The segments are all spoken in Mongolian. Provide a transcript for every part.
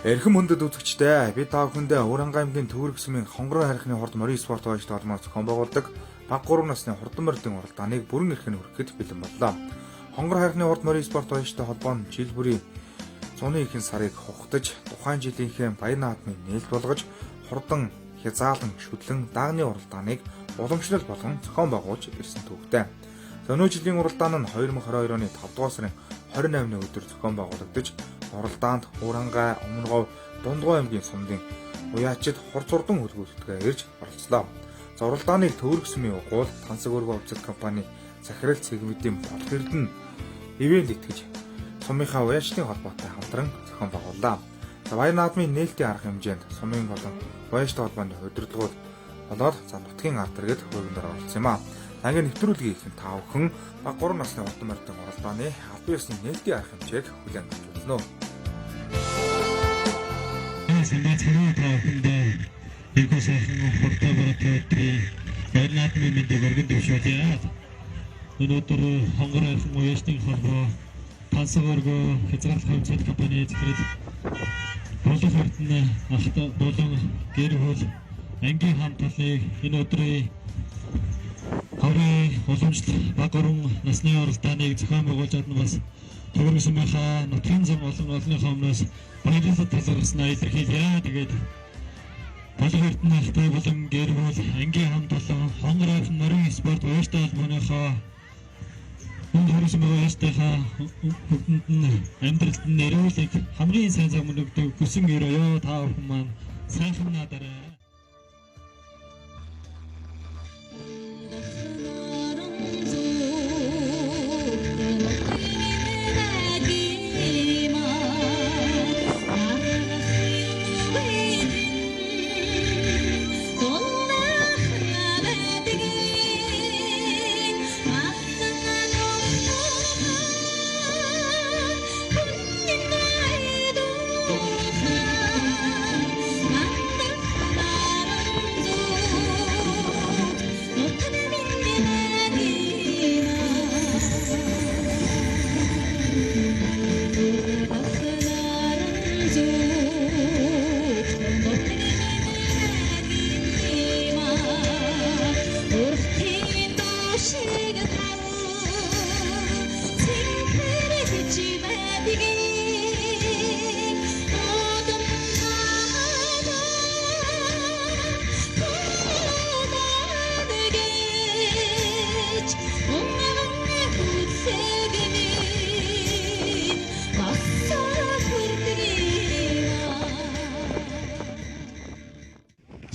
Эрхэм хүндэт үзэгчдээ, би та бүхэндээ Уранга аймгийн Төвөрг сүмийн хонгороо хайрхны хурд морин спорт баяжтай холбоо зохион байгуулдаг баг 3 насны хурдан мордын уралдааныг бүрэн эрхэн хүргэхэд бэлэн боллоо. Хонгор хайрхны хурд морин спорт баяжтай холбоо нь жил бүрийн зуны ихэнх сарыг хугатаж, тухайн жилийнхээ баяр наадмыг нээлт болгож, хурдан хязгаалan шүтлэн даагны уралдааныг уламжлал болгон зохион байгуулж ирсэн түүхтэй. Зөнөө жилийн уралдаан нь 2022 оны 5 дугаар сарын 28-ны өдөр зохион байгуулагдаж, уралдаанд Уранга, Өмнөговь, Дундгой аймгийн сумдын уяачид хурц хурдан хөлгүүлэлтгээ ирж оролцлоо. За уралдааныг Төвөрг сүмийн угуул Тансаг өргөн хувьцат компани захирал цэгмэдийн болох эрдэнэ ивент итгэж сумынхаа уяачдын холбоотой хамтран зохион байгууллаа. За баяр наадмын нээлтийн арга хэмжээнд сумын болон уяачтай холбооны удирдлагууд болоод за нутгийн ард иргэд хөргөндөр оролцсон юм а. За ингээд нэвтрүүлгийн ихэн та бүхэн баг 3 насны хурдан мордын уралдааны албан ёсны нээлтийн арга хэмжээг хүлээн авч үзнэ. Сайн та бүхэндээ их сайхан хурдан бороотой өдрийн баяр наадмын мэндийг өргөн дэвшүүлье. Өнөөдөр хонгор хайрхан уяачдын холбоо тансаг өргөө хязгаарлах хувьцаат компани захирал Болон Эрдэнэ ахта болон гэр бүл ангийн хамт олоныг энэ өдрийн хаврын уламжлал баг 3 насны уралдааныг зохион байгуулж чадна бас Төвөрг сүмийнхаа нутгийн зам болон олонныхоо өмнөөс баярлалаа талархснаа илэрхийлье. Тэгээд Болон Эрдэнэ ахтай болон гэр бүл ангийн хамт олон хонгор хайрхан морин спорт уяачтай холбооныхоо хүнд хүрсэн байгаа уяачтайхаа бүгдэнд нь амьдралд нь эрүүлэг хамгийн сайн зам өгдөг хүсэн өрөөё та бүхэн маань сайхан надараа.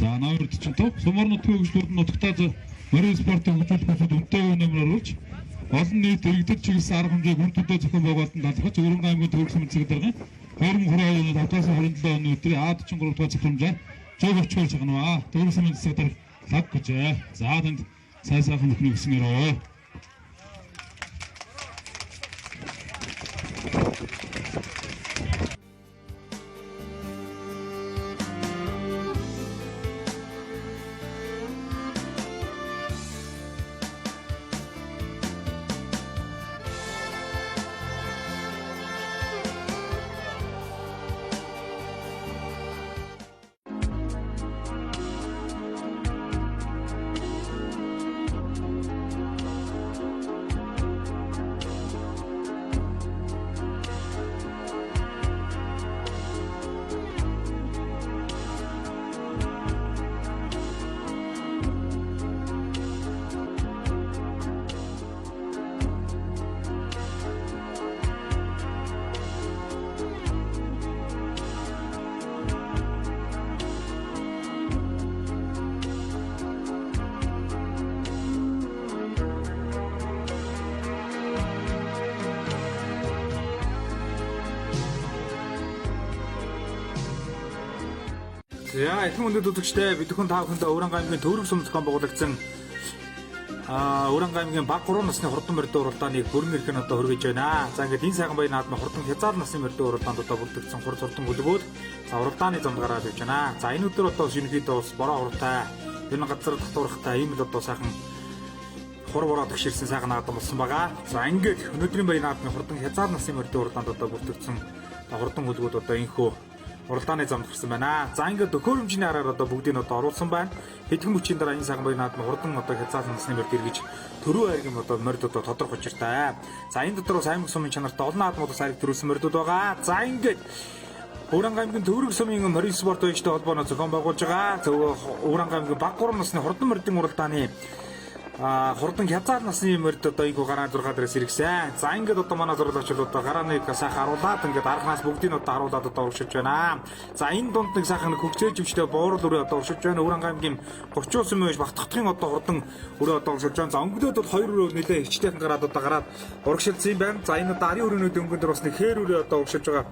За номер 45 Сумар нутгийн хөгжлүүд нутагтаа морин спортын хөгжүүлэх бүхэд үнэтэй номер оруулж олон нийт иргэдэд чиглэсэн арга хэмжээг үр дүнтэй зохион байгуулалтанд талархаж Өрөнгө аймгийн Төвөрг сүмийн засаг даргын 2022 оны 5 дугаар 27 оны өдрийн А43 дугаар захирамжаар зөв өчгөр чагнаваа. Төвөрг сүмийн засаг дарга лаг гэжээ. За танд сайн сайхан бүхнийг хүсэн өрөө. За эрхэм хүндэт үзэгчдээ, бид бүхэн та бүхэндээ Уранга аймгийн Төвөрг сүм зохион байгуулагдсан Уранга аймгийн баг 3 насны хурдан мордын уралдааныг бүрэн эрхэн одоо хүргэж байна. За ингээд энэ сайхан баяр наадмын хурдан хязгаар насны мордын уралдаанд одоо бүртгэгдсэн хурц хурдан хөлбөөд за уралдааны замд гараад явж байна. За энэ өдөр одоо ерөнхийдөө бас бороо хуртай, ер нь газар татвархтай ийм л одоо сайхан хур бороо тэгшэрсэн сайхан наадам болсон байгаа. За ингээд өнөөдрийн баяр наадмын хурдан хязгаар насны мордын уралдаанд одоо бүртгэгдсэн хурдан хөлбөөд одоо инхүү уралдааны замд гарсан байна. За ингээд хөрөмжний араар одоо бүгдийг нь одоо оруулсан байна. Хэдхэн мөчийн дараа энэ сайхан баяр наадам хурдан одоо хязгаарлан насны морд эргэж төрөө айргим одоо морд одоо тодорхой учиртай. За энэ дотор бас аймаг сумын чанарт олон наадмууд бас айраг төрүүлсэн мордууд байгаа. За ингээд Өвранг аймгийн Төвөрг сумын морин спорт уягчтай холбооноо зохион байгуулж байгаа. Өвранг аймгийн баг 3 насны хурдан мордын уралдааны хурдан хязгаар насны морд одоо ийгүү гараа 6 дээрээс иргэсэн. За ингээд одоо манай зурлаач бол одоо гарааныг сайхан харуулад ингээд арганаас бүгдийг одоо харуулад одоо урагшилж байна. За энэ дунд нэг сайхан хөгжөөж өвчтэй буурал өрөө одоо урагшилж байна. Өвранг аймгийн 30 сумын байж Батхтын одоо хурдан өрөө одоо урагшилж байна. За өнгөлөөд бол хоёр өрөө нэлээ ичтэйхэн гараад одоо гараад урагшилсан юм байна. За энэ одоо арын өрөөнүүд өнгөн дээр бас нэг хээр өрөө одоо урагшилж байгаа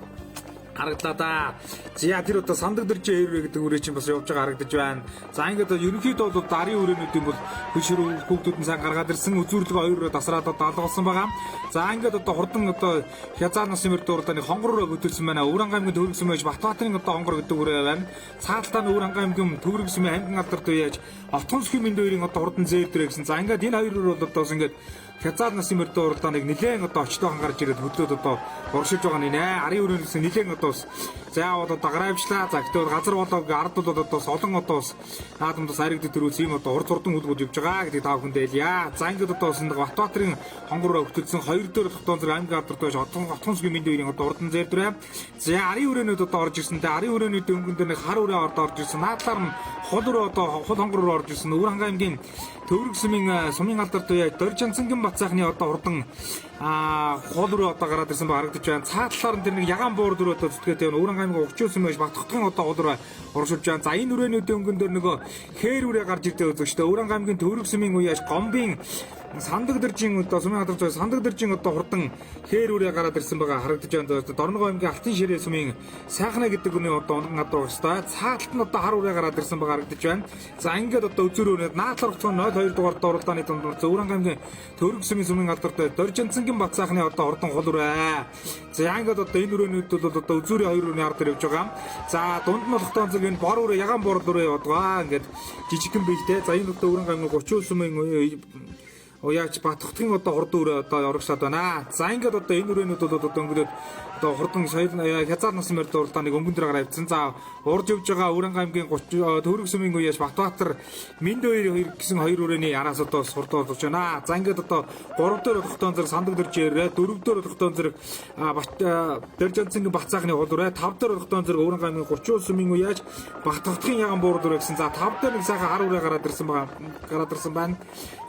харагдлаа да. За тэр одоо сандаг дэржээ эрвэ гэдэг үрээ чинь бас явж байгаа харагдаж байна. За ингээд ерөнхийдөө бол дарын өрөөнүүдийн бол хөшөр хүүхдүүд нь сайн гаргаад ирсэн, үзүүрлөгөө хоёр өрөө дасраад одоо алгуулсан байгаа. За ингээд одоо хурдан одоо хязгаар насан мөрд уралдааны хонгор өрөө хөтөлсөн байна. Өвранг аймгийн Төвөрг байж Батбаатарын одоо хонгор гэдэг үрээ байна. Цааталтаа нь Өвранг аймгийн Төвөрг сүмийн аймгийн алдар дүү яаж Отгон сүхийн мэнд хоёрын одоо хурдан зээр дөрэ гэсэн. За ингээд энэ хоёр өрөө бол одоо ингээд хязгаар насан мөрдөө уралдааныг нэлээд одоо очтойхон гарч ирээд хөдлөөд одоо урагшилж байгаа нэ. Арын өрөөнөөс нэлээд одоо бас заавал одоо гараавчлаа. За гэхдээ газар болоог ард бол одоо бас олон одоо бас наадамд бас харигддаг төрүүлсэн юм одоо урд хурдан үлгүүд явж байгаа гэдгийг та бүхэндээ хэлье. За ингээд одоо бас Батбаатарын хонгор руу хөтөлсөн хоёр дээр тогтоон зэрэг аймгийн алдар доош отгон сүгийн мэнд үеийн одоо урдан зээр дөрэ. За арын өрөөнүүд одоо орж ирсэн. Тэгээ арын өрөөнүүдийн өнгөн дээр нэг хар өрөө орд орж ирсэн. Наадлаар нь хол өрөө одоо хол хонгор руу орж ирсэн. Өвөр хангай аймгийн Төвөрг сүмийн сумын алдар дуу Доржанцангийн бат сайхны одоо хурдан хол руу одоо гараад ирсэн ба харагдаж байна. Цаа талаар нь тэр нэг ягаан буур дөрөв одоо зүтгээд байна. Өвөрнг аймгийн 30 сүм байж Батхтын одоо хол руу урагшилж байна. За энэ өрөөнүүдийн өнгөн дээр нөгөө хээр үрээ гарч ирдэ үзэгчтэй. Өвөрнг аймгийн Төвөрг сүмийн үеаш Гомбын сандаг дэржин одоо сумын алдар зүй сандаг дэржин одоо хурдан хээр үрээ гараад ирсэн байгаа харагдаж байна. Дорногов аймгийн Алтан ширээ сумын сайхна гэдэг үний одоо унган гадар багстай. Цаа талд нь одоо хар үрээ гараад ирсэн байгаа харагдаж байна. За ингээд одоо үзүүр өрөөд наадлар хугацаа 0.2 дугаар уралдааны дунд Өвөрнг аймгийн Төвөрг сүмийн сумын алдар дээр Доржанцангийн бат сайхны одоо хурдан хол үрээ. За ингээд одоо энэ өрөөнүүд бол одоо үзүүрийн хоёр өрөөний ард дээр явж байгаа. За дунд нь болох тонцог энэ бор өрөө ягаан бор өрөө яваад байгаа. Ингээд жижигхэн биелтэй. За энэ одоо Өвөрнг аймгийн 30 сүмийн уяач Батхтын одоо хурдан өрөө одоо урагшаад байна. За ингээд одоо энэ өрөөнүүд бол одоо өнгөрөөд одоо хурдан соёл хязгаар насан морд уралдааныг өнгөн дээр гараа авцсан. За урд явж байгаа Өвөрнг аймгийн 30 Төвөрг сүмийн үеэс Батбаатар Мэнд хоёр гэсэн хоёр өрөөний араас одоо хурдан болж байна. За ингээд одоо 3 дээр болохтон зэрэг сандаг дэрж ярэ, 4 дээр болохтон зэрэг Дэржанцангийн бат сайхны хол өрөө, 5 дээр болохтон зэрэг Өвөрнг аймгийн 30 сүмийн үеэс Батхтын ягаан буур өрөө гэсэн. За 5 дээр нэг сайхан хар өрөө гараад ирсэн байгаа. Гараад ирсэн байна.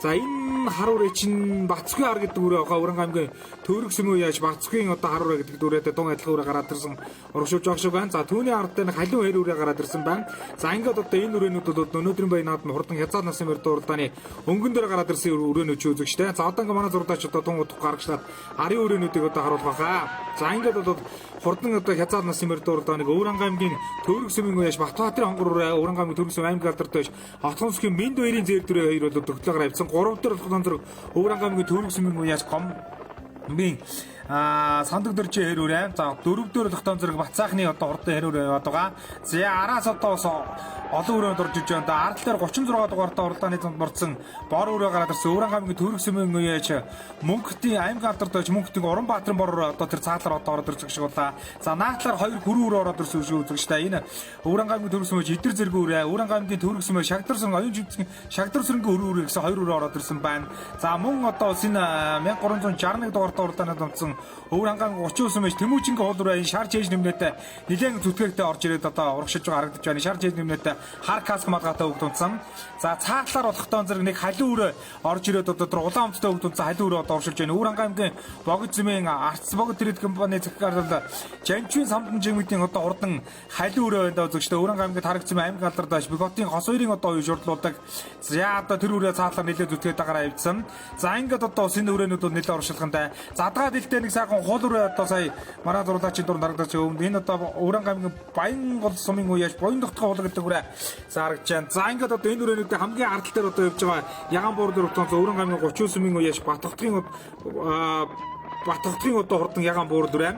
За энэ хар үрээ чинь Бацгүй хар гэдэг үрээ байгаа. Өвөрнг аймгийн Төвөрг сүмийн үеэс Бацгүй одоо хар үрээ гэдэг үрээтэй тун адилхан үрээ гараад ирсэн урагшилж байгаа шиг байна. За түүний ард дээр халиун хэр үрээ гараад ирсэн байна. За ингээд одоо энэ өрөөнүүд бол өнөөдрийн баяр наадам хурдан хязгаар насан мөрд уралдааны өнгөн дээр гараад ирсэн өрөөнүүд ч үзэгчтэй. За одоо ингээд манай зурдаач одоо тун удах гаргажлаад арын өрөөнүүдийг одоо харуулах байхаа. За ингээд бол хурдан одоо хязгаар насан мөрд уралдааныг Өвөрнг аймгийн Төвөрг сүмийн үеэс Батбаатарын хонгор үрээ, Өвөрнг аймгийн Төвөрг сүм аймгийн алдар доош Отгон сүхийн Мэнд хоёрын зээр дөрөө хоёр бол төгтлөөр авсан. 3 дээр болох зэрэг Өвөрнг аймгийн Төвөрг сүмийн үеэс Гомбын сандаг дөржийн хэр үрээ. За 4 дээр болох зэрэг бат сайхны одоо хурдан хэр үрээ яваад байгаа. За араас одоо бас олон өрөөнд орж иж байна. Да ард дээр 36 дугаартай уралдааны зам борцсон бор өрөө гараад ирсэн. Өвөрнг аймгийн Төвөрг сүмийн үеэч Мөнхтийн аймгийн алдар доош Мөнхтийн Уранбаатарын бор өрөө одоо тэр цаатлаар одоо ороод ирж шиг боллаа. За наадлаар хоёр хөрөө өрөө ороод ирсэн шиг үзэгчтэй. Энэ Өвөрнг аймгийн Төвөрг сүмийн Идэр зэрэг өрөө, Өвөрнг аймгийн Төвөрг сүмийн Шагдар сүм оюун жимцэн Шагдар сүрэнгийн өрөө өрөө гэсэн хоёр өрөө ороод ирсэн байна. За мөн одоо бас энэ 1361 дугаартай уралдааны донцсон Өвөрнг аймгийн 30 сүмийн Тэмүүжингийн хол өрөө энэ шар чээж нэмнээтэй нэлээд зүтгэгтэй орж ирээд одоо урагшиж байгаа харагдаж байна. Шар чээж нэмнээтэй хар каск малгайтай үг тунцсан. За цаатлаар болохтон зэрэг нэг халиун өрөө орж ирээд одоо тэр улаан өмдтэй үг тунцсан халиун өрөө одоо урагшилж байна. Өвөрнг аймгийн Богд зүмийн Арц Богд трейд компани захирал Жанчвын самдан жимүүдийн одоо хурдан халиун өрөө байна үзэгчтэй. Өвөрнг аймгийн Тараг зүмийн аймгийн алдар доош Богдын хос хоёрын одоо үе шурдлуулдаг. За одоо тэр өрөө цаатлаар нэлээд зүтгээд агараа авдсан. За ингээд одоо бас энэ өрөөнүүд бол нэлээд урагшилхантай. Задгаа дэлтэй нэг сайхан хул өрөө одоо сая манай зурлаачийн дур дарагдаж өмнө энэ одоо Өвөрнг аймгийн Баян гол сумын үеэс Буян дотгоо хул гэдэг өрөө зарагч байна. За ингээд одоо энэ өрөөнүүдийн хамгийн ард дээр одоо явж байгаа ягаан буур дээр утсан Өвөрнг аймгийн 30 сумын үеэс Батхтын Батхотын одоо хурдан ягаан буурал үрэ.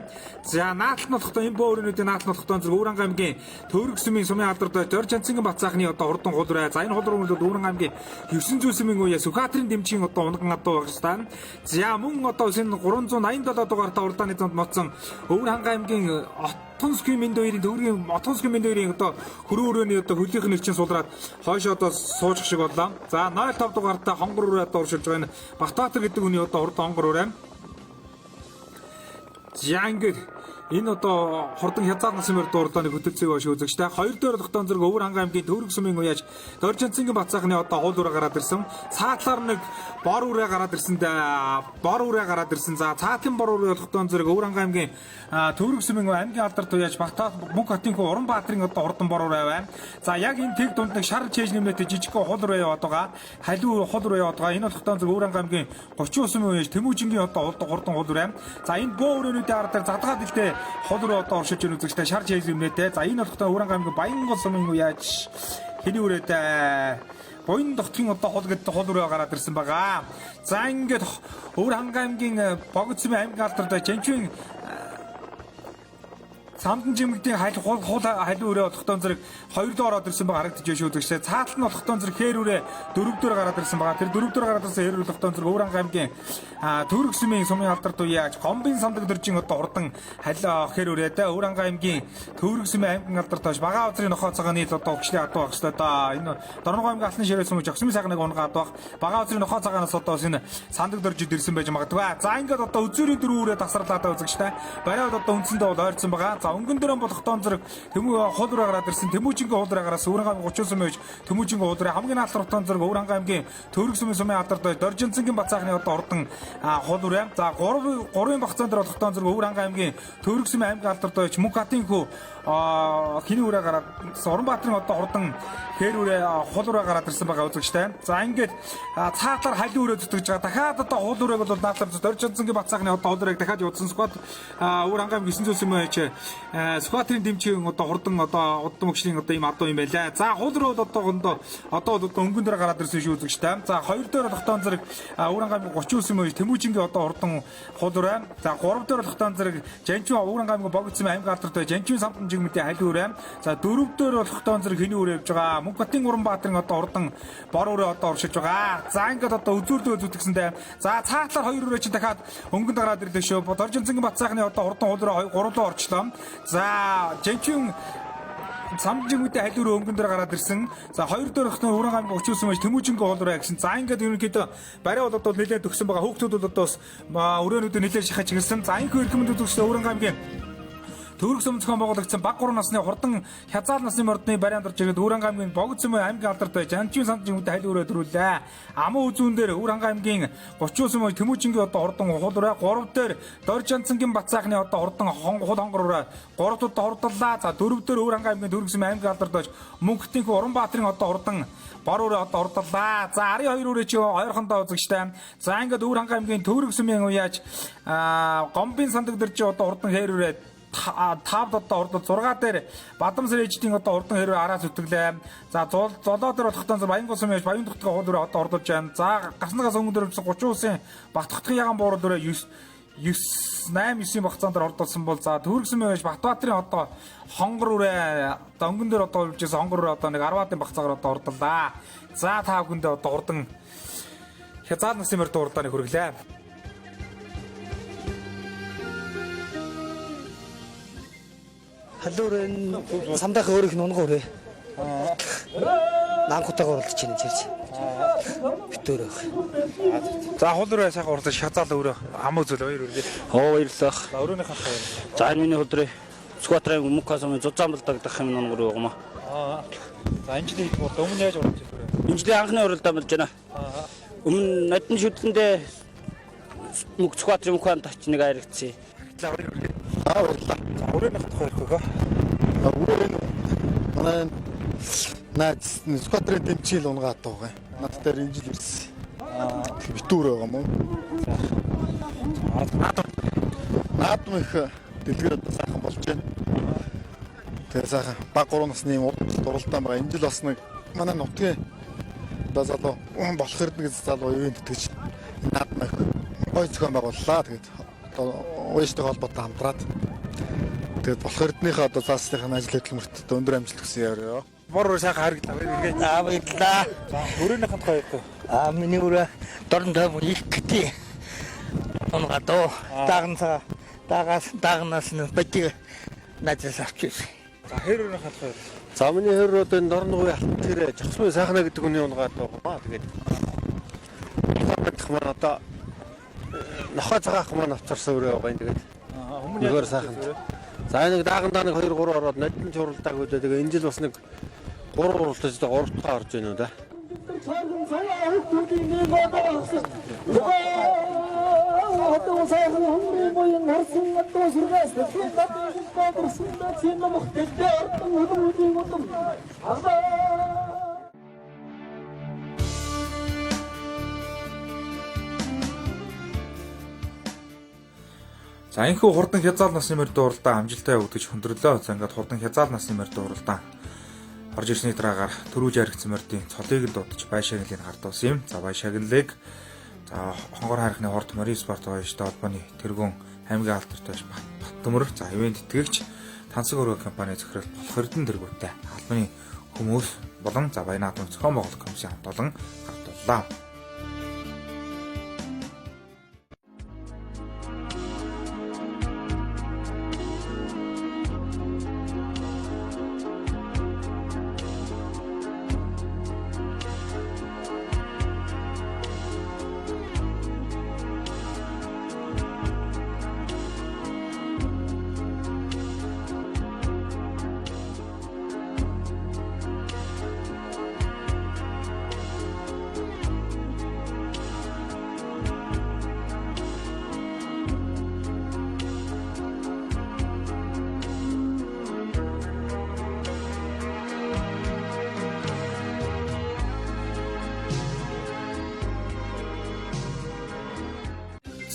За наатал нь болохдоо энэ бөө өрөөнүүдийн наатал нь болохдоо зэрэг Өвөрхангай аймгийн Төвөрг сүмийн сумын алдарт Доржанцангийн Батцаахны одоо хурдан хул үрэ. За энэ хул руу бол Өвөрхангай аймгийн 900 сүмийн үе Сүхбаатарын дэмжийн одоо унган адуу байх ёстой. За мөн одоо энэ 387 дугаартай уралдааны замд моцсон Өвөрхангай аймгийн Отонскийн мэнд хоёрын төвөргийн Отонскийн мэнд хоёрын одоо хөрөө өрөөний одоо хөлийнх нь эрчин сулраад хойшоо одоо суучих шиг боллоо. За 05 дугаартай хонгор өрөө одоо уршилж байгаа энэ Батбаатар гэдэг хүний одоо хурдан хонгор өрөө. За ингээд энэ одоо хурдан хязгаар насан мөр дуурдааны хөтөлцөөг ош үзэгчтэй. Хоёр дээр тогтоон зэрэг Өвөрхангай аймгийн Төвөрг сүмийн уяаж Доржинцангийн Бацаахны одоо хул үрэ гараад ирсэн. Цаатлаар нэг бор үрэ гараад ирсэн бор үрэ гараад ирсэн. За цаатлын бор үрэ тогтоон зэрэг Өвөрхангай аймгийн Төвөрг сүмийн аймгийн алдарт уяаж Батбаат мөнх хотын хүү Уранбаатарын одоо хурдан бор үрэ байна. За яг энэ тэг дунд нэг шар чээж нэмнэтэй жижигхэн хул үрэ яваад байгаа. Халиу хул үрэ яваад байгаа. Энэ тогтоон зэрэг Өвөрхангай аймгийн 30 сүмийн уяаж Тэмүүжингийн одоо хурдан хул үрэ. За энэ бөө өрөөнүүдийн ард дээр задгаа дэлтэй хол руу одоо оршиж ирнэ үзэгчтэй шар чэйз юмнэтэй. За энэ болохтой Өвөрхангай аймгийн Баянгол сумын уяаж хэний үрээтэй Буян дотгийн одоо хол гэдэг хол руу гараад ирсэн байгаа. За ингээд Өвөрхангай аймгийн Богд сумын аймгийн алдартай Жанчвын Самдан жимэгдийн хал хул халиу өрөө болохтон зэрэг хоёр доор ороод ирсэн байгаа харагдаж шүү үзэгчтэй. Цаатал нь болохтон зэрэг хээр өрөө дөрөв дөр гараад ирсэн байгаа. Тэр дөрөв дөр гараад ирсэн хээр өрөө болохтон зэрэг Өвөрхангай аймгийн Төвөрг сүмийн сумын алдарт уяаж Гомбын самдаг дөржин одоо хурдан хал хээр өрөөтэй Өвөрхангай аймгийн Төвөрг сүмийн аймгийн алдарт тоош Багаан узрын нохоо цагааны л одоо өгчлийн адуу байх ёстой доо. Энэ Дорногов аймгийн Алтан ширээ сүм жогсмын сайхан нэг унгаа адуу байх. Багаан узрын нохоо цагаанаас одоо энэ сандаг дөржид ирсэн байж магадгүй. За ингээд одоо үзүүрийн дөрөв өрөө тасралаа даа үзэгчтэй. Бариад одоо үндсэндээ бол ойрцсон байгаа. За өнгөн дөрөн болохтон зэрэг Тэмүүн хул руу гараад ирсэн. Тэмүүжингийн хул руу гараас Өвөрхангай аймгийн 30 сүм байж Тэмүүжингийн хул руу хамгийн наалт рутон зэрэг Өвөрхангай аймгийн Төвөрг сүмийн сумын алдарт Доржинцангийн Бацаахны одоо ордон хул руу. За 3-ын багцаан дээр болохтон зэрэг Өвөрхангай аймгийн Төвөрг сүмийн аймгийн алдарт байж Мөнх хатын хүү хиний үрээ гараад Уранбаатарын одоо хурдан хээр үрээ хул руу гараад ирсэн байгаа үзэгчтэй. За ингээд цаатлаар халиу үрээ зүтгэж байгаа. Дахиад одоо хул үрээг бол наадлаар Доржинцангийн Бацаахны одоо хул үрээг дахиад юудсан. Сквад Өвөрхангай аймгийн 900 сүм байж Сүхбаатарын дэмжин одоо хурдан одоо удам өгшлийн одоо ийм адуу юм байлаа. За хул руу одоо одоо өнгөн дээр гараад ирсэн шүү үзэгчтэй. За хоёр дээр болохтон зэрэг Өвөрхангай аймгийн 30 сүм байж Тэмүүжингийн одоо хурдан хул руу. За гурав дээр болохтон зэрэг Жанчуу Өвөрхангай аймгийн Богд сүм аймгийн алдарт байж Жанчуун самдан жигмэдийн халиу үрээ. За дөрөв дээр болохтон зэрэг хэний үрээ явж байгаа. Мөнх хотын Уранбаатарын одоо хурдан бор үрээ одоо уршиж байгаа. За ингээд одоо үзүүрдөө зүтгэсэндээ. За цаатлаар хоёр үрээ чинь дахиад өнгөнд гараад ирлээ шүү. Доржинцангийн Бацаахны одоо хурдан хул руу гурав руу орчлоо. За Жанчуун самжингүүдээ халиу өрөө өнгөн дээр гараад ирсэн. За хоёр дээр хөхтөн Өвөрхангай аймгийн 30 сүм байж Тэмүүжингийн хул руу гэсэн. За ингээд ерөнхийдөө барай бол одоо нэлээд төгсөн байгаа. Хүүхдүүд бол одоо бас өрөөнүүдээ нэлээд шахаж ирсэн. За инхүү эрхэм үзэгчдээ Өвөрхангай аймгийн Төвөрг сүм зохион байгуулагдсан баг 3 насны хурдан хязгаар насны мордны барай андарч ирээд Өвөрхангай аймгийн Богд сүмийн аймгийн алдарт байж Жанчуун самжингүүдээ халиу өрөө төрүүлээ. Аман үзүүн дээр Өвөрхангай аймгийн 30 сүм байж Тэмүүжингийн одоо хурдан хул өрөө 3 дээр Доржанцангийн Бацаахны одоо хурдан хул хонгор өрөө 3 дахь хурдлаа. За 4 дээр Өвөрхангай аймгийн Төвөрг сүмийн аймгийн алдарт байж Мөнхтийн Уранбаатарын одоо хурдан бор өрөө одоо хурдлаа. За 12 өрөө чи ойрхондоо үзэгчтэй. За ингээд Өвөрхангай аймгийн Төвөрг сүмийн уяаж Гомбын сандаг дэржи одоо хурдан хээр өрөө 5 одоо урд 6 дээр Бадамсар ээждийн одоо урдан хэрвээ араа зүтгэлээ. За золоо дээр болохтон Баянгол сум яаж Баян дотгоо хул өрөө одоо ордолж байна. За гарснагаас өнгөн дээр 30 усын Батхотгийн ягаан буурал өрөө 9 8 9-ийн багцаан дээр ордолсон бол за Төвөрг сум яаж Батбаатарын одоо хонгор өрөө одоо өнгөн дээр одоо үлжсэн хонгор өрөө одоо нэг 10-ын багцаагаар одоо ордоллаа. За та бүхэндээ одоо урдан хязгаар насын мөрд урдааны хүргэлээ. Халиу өрөө нь самдаах өөрийнх нь унган өрөө. Наанхутайгаа уралдаж байна чирч. Битүүр байх. За хул өрөө сайхан урдаж хязаал өрөө ам үзэл баяр үргээ. Оо баярлалаа. За өрөөнийхөө баяр. За энэ миний хөлдрөө Сүхбаатарын мөнх хасамын зузаан булдагдах юм онгор байгаа маа. За энэ жилийн хэд бол өмнө яаж уралдаж байсан бэ? Энэ жилийн анхны уралдаан болж байна. Өмнө нодон шүтлэндээ мөнх Сүхбаатарын мөнх хаан тач нэг айрагдсан. За баяр үргээ. Аа баярлалаа. За өрөөнийхөө тухай ярих өгөө. Өрөө энэ манай найз Сүхбаатарын дэмчийл унгаад байгаа юм. Над дээр энэ жил ирсэн. Битүүр байгаа мó. Наадам их дэлгэр одоо сайхан болж байна. Тэгээ сайхан баг 3 насны уралдаан байгаа. Энэ жил бас нэг манай нутгийн одоо залуу болох эрдэнэ гэж залуу ивент тэтгэж наадам их гой зохион байгууллаа. Тэгээд Одоо уяжтай холбоотой хамтраад тэгээд болох эрднийхээ одоо цаасныхаа ажил хөдөлмөрт одоо өндөр амжилт хүсье яваа. Бор өрөө сайхан харагдлаа. Эргээ. За баярлалаа. За өрөөнийх нь тухай ярих. А миний өрөө дорн тайван их гэдэг. Унгадо дагнасаа дагаас дагнаас нь бити надаас авчихсан. За хэр өрөөнийх нь тухай ярих. За миний хэр одоо энэ дорн гуй алтан тэр жагсмын сайхнаа гэдэг хүний унгаад байгаа. Тэгээд улаанбадах маань одоо нохой цагаах маань авчарсан өрөө байгаа юм. Тэгээд Өмнө нөгөө сайхан. За нэг даагандаа нэг 2 3 ороод нодон чуралдааг үүдээ тэгээ энэ жил бас нэг 3 уралдаж одоо 3 дахь орж байна уу да. За энэхүү хурдан хязгаал насны мөрдөн уралдаан амжилттай явагдаж хөндөрлөө. За ингээд хурдан хязгаал насны мөрдөн уралдаан орж ирсний дараагаар төрүүж яригдсан мөрдийн цолыг л дуудаж бай шагналыг гардуулсан юм. За бай шагналыг за хонгор хайрхны хорт морин спорт оёштой холбооны тэргүүн аймгийн алдартай Баттөмөр за ивент тэтгэгч Тансаг өргө компани захирал болох Эрдэнэ тэргүүтэй албаны хүмүүс болон за баян наадмын зохион байгуулах комиссийн хамт олон гардууллаа.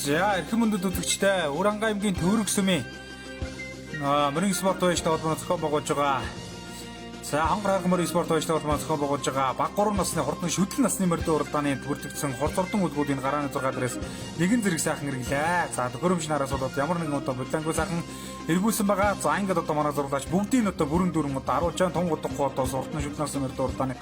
За эрхэм мөндөд үзэгчтэй Уранга аймгийн Төвөрөг сүмийн морин спорт туяаштай холбооны зохион байгуулж байгаа. За хонгор хайрхан морин спорт туяаштай холбооны зохион байгуулж байгаа баг 3 насны хурдан шүдэл насны мордын уралдааны бүртгэгдсэн хурц хурдан үлгүүдийн гарааны 6 дээрээс нэгэн зэрэг сайхан эргэлээ. За төхөөрөмж нараас болоод ямар нэгэн одоо булангүй сайхан эргүүлсэн байгаа. За ингээд одоо манай зурлаач бүгдийг одоо бүрэн дүүрэн одоо 10 чан тун гудахгүй одоо хурдан шүдэл насны мордын уралдааны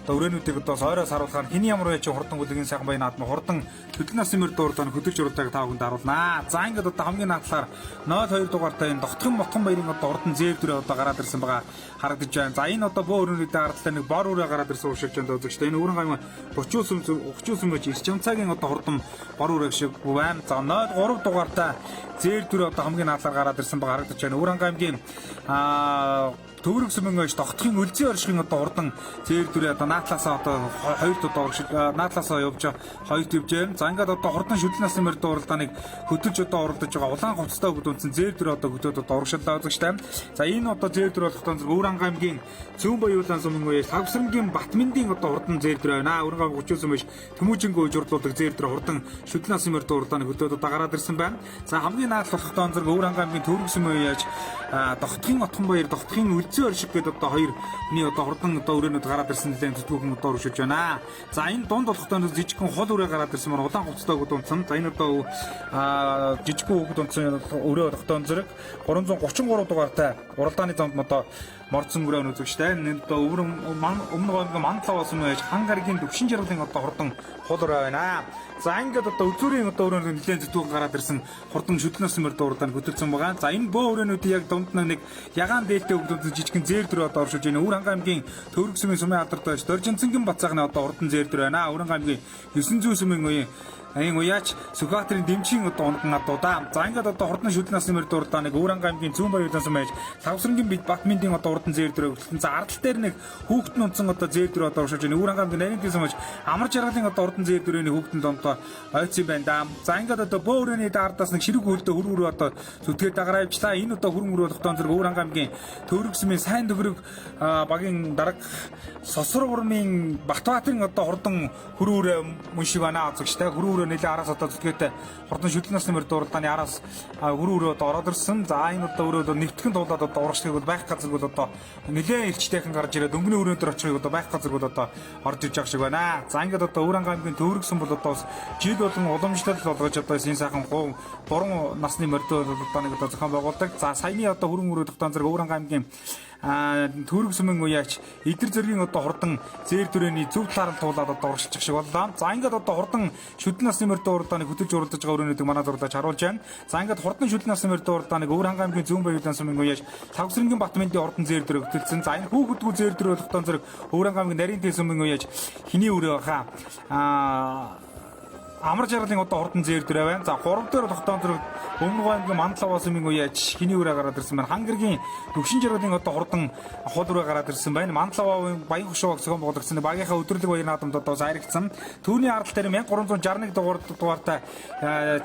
одоо өрөөнүүдийг одоо сойроо саруулахаар хэний ямар байж хурдан бүлгийн сайхан баян наадмын хурдан хөдөл насны мөрд уралдааны хөдөлж уралдааг та бүхэнд харуулнаа. За ингээд одоо хамгийн наадлаар 02 дугаартай энэ тогтхон мотхон баярын одоо урдан зээвдэрээ одоо гараад ирсэн байгаа харагдаж байна. За энэ одоо бөө өрөөнүүдийн ардлаа нэг бор өрөө гараад ирсэн уушигч байна үзэгчтэй. Энэ өрөн гайм 30 30 сүм байж ирч чамцаагийн одоо хурдан бор өрөө шиг байна. За 03 дугаартай зээвдэрээ одоо хамгийн наадлаар гараад ирсэн байгаа харагдаж байна. Өрөн гаймгийн Төвөрөг сүмэн ойш тогтхын өлзий оршихын одоо урдан зээр дүрээ одоо наатлаасаа одоо хоёрт одоо урагшил наатлаасаа явж хоёрт явж байна. За ингээд одоо хурдан шүдэл насны мөрдөн уралдааныг хөдөлж одоо уралдаж байгаа улаан хувцастай хүмүүс үндсэн зээр дүрээ одоо хөдөөд одоо урагшилдаа үзэгчтэй. За энэ одоо зээр дүр болох тон зэрэг Өвөр аймгийн Зүүн Баяуулан сүмэн үеэс Хавсрангийн Батмэндийн одоо хурдан зээр дүр байна. Өвөр аймаг 30 сүм биш Тэмүүжингөө үжирлүүлдэг зээр дүр хурдан шүдэл насны мөрдөн уралдааныг хөдөөд одоо гараад ирсэн байна. За хамгийн наадлах болох тон зэрэг Өвөр аймгийн Төвөрөг сүмэн үеэс тогтхын Отхон баяр тогтхын Өлзий оршиг гэдэг одоо хоёр хүний одоо хурдан одоо өрөөнүүд гараад ирсэн нэлээд зүтгүүхэн одоо өршөж байна. За энэ дунд болохтой жижигхэн хол өрөө гараад ирсэн маань улаан хувцастай хүүхэд унтсан. За энэ одоо жижигхэн хүүхэд унтсан өрөө болохтой зэрэг 333 дугаартай уралдааны замд одоо мордсон өрөө үзэгчтэй. Энэ одоо өмнө гомг мантлаа болсон байж хан гарагийн төвшин жаргалын одоо хурдан хол өрөө байна. За ингээд одоо үзүүрийн одоо өрөөнд нэлээд зүтгүүхэн гараад ирсэн хурдан шүдэл насан мөрдөн уралдаанд хөтөлсөн байгаа. За энэ бөө өрөөнүүдийн яг дунд нэг ягаан дээлтэй хүүхдүүд жижигхэн зээр дүр одоо оршиж байна. Өвөр хангай аймгийн Төвөрөг сүмийн сумын алдарт байж Доржинцэнгийн бацаахны одоо урдан зээр дүр байна. Өвөр хангай аймгийн 900 сүмийн үеийн аян уяач Сүхбаатарын дэмжийн одоо унган адуудаа. За ингээд одоо хурдан шүдэл насны мөрдөн уралдааныг Өвөр хангай аймгийн Зүүн Баяуулан сүм байж Лавсрангийн бид Батмэндийн одоо урдан зээр дүрээ хөтөлсөн. За ардал дээр нэг хүүхэд нь унтсан одоо зээр дүр одоо оршиж байна. Өвөр хангай аймгийн Нарийн сүм байж амар жаргалын одоо урдан зээр дүрээний хүүхдэн дондоо ойцсон байна да. За ингээд одоо бөө өрөөний ардаас нэг ширэг хөлдөө хөрөн өрөө одоо зүтгээд дагараа явчлаа. Энэ одоо хөрөн өрөө болох зэрэг Өвөр хангай аймгийн Төвөрөг сүмийн сайн төгрөг багийн дарга Сосор урмын Батбаатарын одоо хурдан хөрөн өрөө мөн шиг байна үзэгчтэй. Хөрөн өрөө нэлээ араас одоо зүтгээтэй хурдан шүдэл насны мөрдөө уралдааны араас хөрөө өрөө одоо ороод ирсэн. За энэ одоо өрөө одоо нэвтгэн туулаад одоо урагшлыг бол байх газаргүй одоо нэлээ ирчтэйхэн гарч ирээд өнгөний өрөөнд дээр очихыг одоо байх газаргүй одоо орж иж байгаа шиг байна. За ингээд одоо Өвөр аймгийн төвөргсөн бол одоо бас жил болон уламжлал болгож одоо энэ сайхан 3 насны мөрдөө уралдааныг одоо зохион байгуулдаг. За саяны одоо хөрөн өрөө тогтоон зэрэг Өвөр аймгийн Төрөг сүмэн уяач эдэр зэргийн одоо хурдан зээр дүрээний зөв талаар нь туулаад одоо урагшилчих шиг боллоо. За ингээд одоо хурдан шүдэн насны мөрдөө уралдааныг хөтөлж уралдаж байгаа өрөөнүүдийг манай зурлаач харуулж байна. За ингээд хурдан шүдэн насны мөрдөө уралдааныг Өвөр аймгийн Зүүн Баялан сүмэн уяач Лавсрэнгийн Батмэндийн хурдан зээр дүрээ хөтөлсөн. За энэ хүүхэдгүү зээр дүрээ тогтоон зэрэг Өвөр аймгийн Нарийн Тэл сүмэн уяач хиний өрөө хаа Амар жаргалын одоо хурдан зээр дүрээ байна. За 3 дээр тогтоон зэрэг Өмнө аймгийн Мандлаваа сүмийн уяач хиний өрөө гараад ирсэн байна. Хангэргийн Төвшин жаргалын одоо хурдан хул өрөө гараад ирсэн байна. Мандлаваа Баян хошоог зохион байгуулагдсан багийнхаа өдөрлөг баяр наадамд одоо заригдсан. Түүний ардал дээр 1361 дугаартай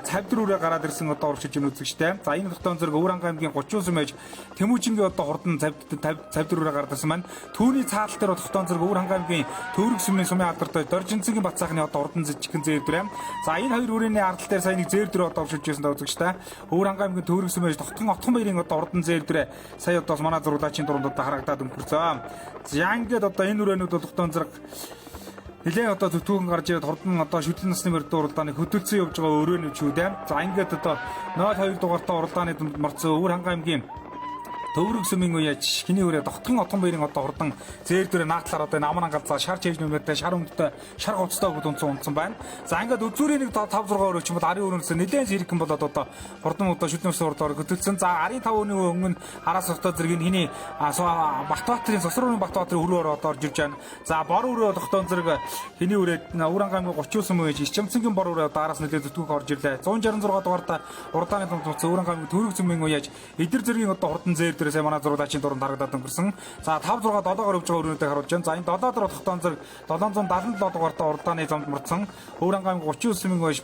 цавдар өрөө гараад ирсэн одоо урагшиж ин үзэгчтэй. За энэ тогтоон зэрэг Өвөр аймгийн 30 сүмэж Тэмүүжингийн одоо хурдан цавдар өрөө гараад ирсэн байна. Түүний цаадал дээр тогтоон зэрэг Өвөр аймгийн Төвөрг сүмийн сумын алдартай Доржинцгийн Батцаахны одоо хурдан жижигхэн зээр дүрээ. За энэ хоёр өрөөний ардал дээр сая нэг зээр дүрээ одоо урагшиж ирсэн үзэгчтэй. Өвөр аймгийн Төвөрг сүмэж Тогтхон Отхон баярын одоо хурдан зээр дүрээ сая одоо манай зурлаачийн дурунд одоо харагдаад өнгөрцөө. За ингээд одоо энэ өрөөнүүд бол тогтоон зэрэг нэлээд одоо зүтгүүхэн гарч ирээд хурдан одоо шүдэн насны мөрдөө уралдааныг хөдөлсөн явж байгаа өрөөнүүд шүү дээ. За ингээд одоо 02 дугаартай уралдааны дунд морцсон Өвөр аймгийн Төвөрг сүмийн уяач хиний өрөө Тогтхон Отхон баярын одоо хурдан зээр дүрээ наатлаар одоо энэ аман ангалзаа шар чэйж нүмертэй шар өмдтэй шар гоцтой бүгд унтсан байна. За ингээд үзүүрийн нэг 5 6 өрөө ч юм бол арын өрөөнөөс нэлээд сэргэн болоод одоо хурдан одоо шүдэн насны уралдааныг хөдөлсөн. За арын 5 өрөөний өмнө араас одоо зэрэг энэ хиний Батбаатарын Сосрын Батбаатарын өрөө ороо одоо орж ирж байна. За бор өрөө тогтоон зэрэг хиний өрөө Өвөр аймгийн 39 сүмэн гэж Ичимцэнгийн бор өрөө одоо араас нэлээд зүтгэх орж ирлээ. 166 дугаартай уралдааны дунд Өвөр аймгийн Төвөрг сүмийн уяач эдэр зэргийн одоо хурдан зээр дээрээ манай зурлаачийн дурунд харагдаад өнгөрсөн. За 5 6 7-оор өвж байгаа өрөөнүүдийг харуулж байна. За энэ 7 дээр тогтоон зэрэг 777 дугаартай уралдааны замд мөрдсөн Өвөр аймгийн 39 сүмэн уяач